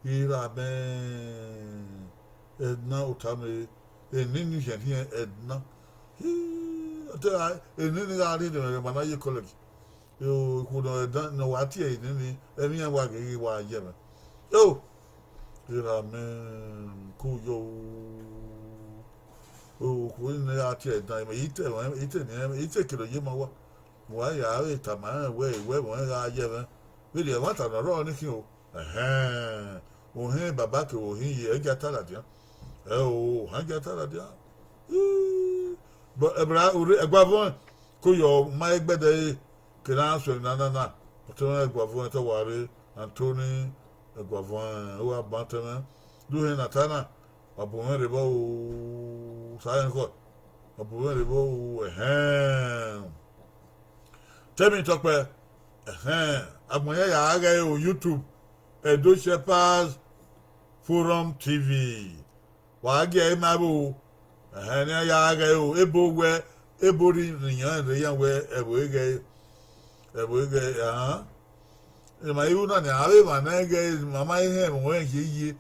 Ira mẹ, Edna Otame, enini yẹn hiẹn Edna. Hi, ọ te ra, enini gha rhie ne ẹmwẹ ma na ye college. Yo, ikhuo nọ Edna, ne ọ wa tie enini, ẹmwẹ iran wa ghe ghi wa ye mwẹ. Yo, ira mẹ, ko yọ o. O, okhuo ne a tie Edna, imẹ i te, i te ni, i te kere ye ma wa. Wa ya vbe tama rẹn wẹ, wẹ ẹmwẹ gha ye mwẹ. Vberriọ ẹmwata ne ọ rrọọ ne khin o. Ẹhẹn, ohiẹn baba kevbe ohiẹn iye, ẹ gia ta ladian. Ẹ o, ohan gia ta ladian. Ii, but ẹbra, urre, ẹguavọn, ko yọ ma ẹgbẹdẹ re, ke na suẹn na na na. Ọtẹn ẹguavọn, te wa rre, Anthony ẹguavọn, u wa ban ọtẹn mwẹ. Duhe na ta na, wa bu mwẹ rre vbọ o, sa rẹn khọ, wa bu mwẹ rre vbọ o, ẹhẹn. Tẹmwi tọkpẹ, ẹhẹn, agbọn ya ya gha ghe o YouTube, Edo Shepherds Forum T V. Wa gie ẹre ma vbe o, ẹhẹn, ne a ya gha ghe o, ebo wẹ, ebo rri ne iran rre iran wẹ ẹvbo ẹghẹ, ẹvbo ẹghẹ, ahan. Emwa iru na ni, avbe emwa ne a ghe, ma ma hẹn ẹmwẹ ọnrẹn ye ye,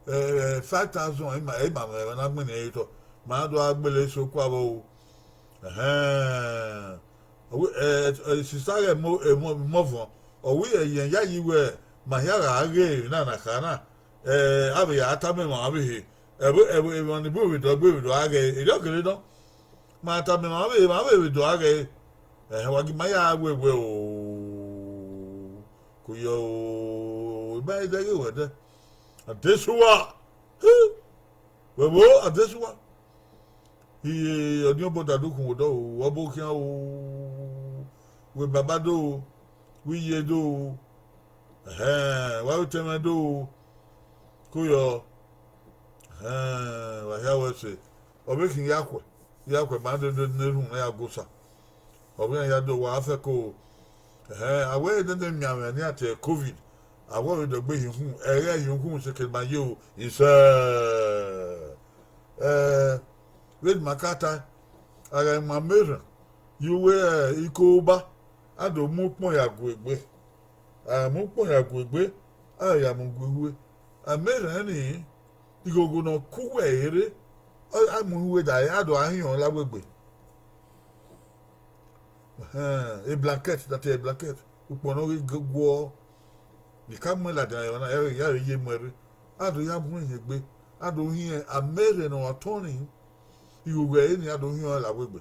eh, five thousand, ima, ima mwẹ na gbẹn ne ẹ i tọ, ma do gha gbele eso kua vbe o. Ẹhẹn. Ọ wẹ, eh, eh, sista ghẹ mo, eh, mo, mo vọn. Ọ wẹ ẹyẹn yayi wẹ, ma hia gha ghe emwi na na kha na, eh, a vbe ya tama emwa vbe he. Ẹvbo, ẹvbo, emwa ni bu vbe dọ gbe vbe do a ghe, erriọ kere nọ. Ma tama emwa vbe, emwa vbe vbe do a ghe. Ẹhẹn, wa gi ma ya wẹ wẹ o. Ko yọ o, ima i dẹghe wẹ dẹ. Adesuwa. Hi! Wẹ vbo, Adesuwa? Iye, ọniọnbo da do khun odọ o, ọbo khian o, wẹ baba do o, wẹ iye do o, ẹhẹn, wa vbe otẹn mwẹ do o, ko yọ, ẹhẹn, wa hia wẹ ẹse, ọ vbe khin ya khuẹ, ya khuẹ ma dede ne erhunmwu na ya gu osa. Ọ vbe iran ya do wa fẹko, ẹhẹn, a wẹ nene mianmwẹ nian te covid, a wẹ vbe dọgbe hin ukhun, ẹghẹ hin ukhun seke ma ye o, isẹ. Eh, vbene ima ka tae, a gha mu amerhan ye uwu, eh, ikoba, a do mu ukpọn ya gu egbe. A mu ukpọn ya gu egbe, a ya mu gu ihue. Amerhan ni, ighogho ne ọ ku uwu ẹre rre, ọ, a mu ihue da, a do gha hiọn la wegbe. Ẹhẹn, blanket, that is blanket. Ukpọn ne ọ ghi gu-, guọ, ne I ka muẹn ladian ye emwa na, ya vbe ye muẹn rre. A do ya muẹn hin egbe, a do hiẹn amerhan ne ọ tọn ni, ighogho ẹre ni a do hiọn la wegbe.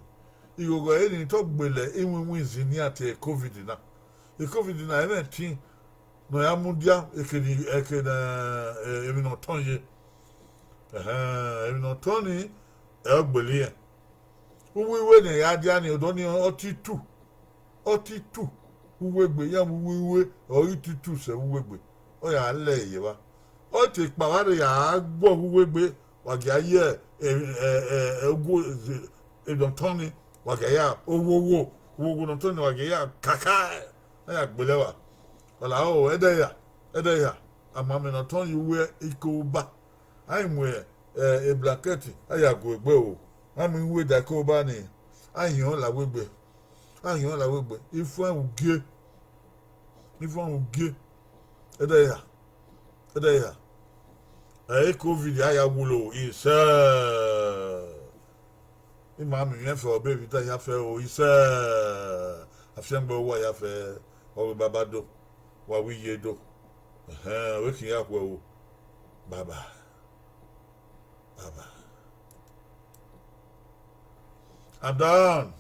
Ighogho ẹre ni te ọ gbele iwinwin izin nian te covid na. Covid na, ẹmwẹ ẹtin ne ọ ya mudia eke ni, eke ne, eh, emwi ne ọ tọn ye. Ẹhẹn, emwi ne ọ tọn ni, ẹ ọ gbele irẹn. Uwu ihue ne a ya dia ni, odọ ni ọ te tu. Ọ te tu. Uwu egbe, iran mu uwu ihue, ọ ghi te tu sẹ vbe uwu egbe. Ọ ya lẹ ye evba. Ọ te kpa vba rre ya guọghọ uwu egbe, wa gia ye, eh, eh, eh, eh, ugu, eh, emwi ne ọ tọn ni, wa gia ya, owowo, owowo ne ọ tọn ni, wa gia ya kaka, a ya gbele evba. Ọ la o, ẹdẹ ya, ẹdẹ ya, a ma mẹ ne ọ tọn ye uwu ikoba. A i mu, eh, blanket, a ya gu egbe o. A mu ihue da ikoba ni, a hiọn la wegbe. A hiọn la wegbe. Ifuẹn ugie. Ifuẹn ugie. Ẹdẹ ya. Ẹdẹ ya. Ẹ, covid a ya wulo isẹ. Ima miẹn fẹ, ọbe vita ya fẹ o, isẹ. Afiangbe wa ya fẹ, wa wẹ baba do, wa wẹ iye do. Ẹhẹn, ọ vbe khian ya khuẹ o. Baba. Baba. I'm done.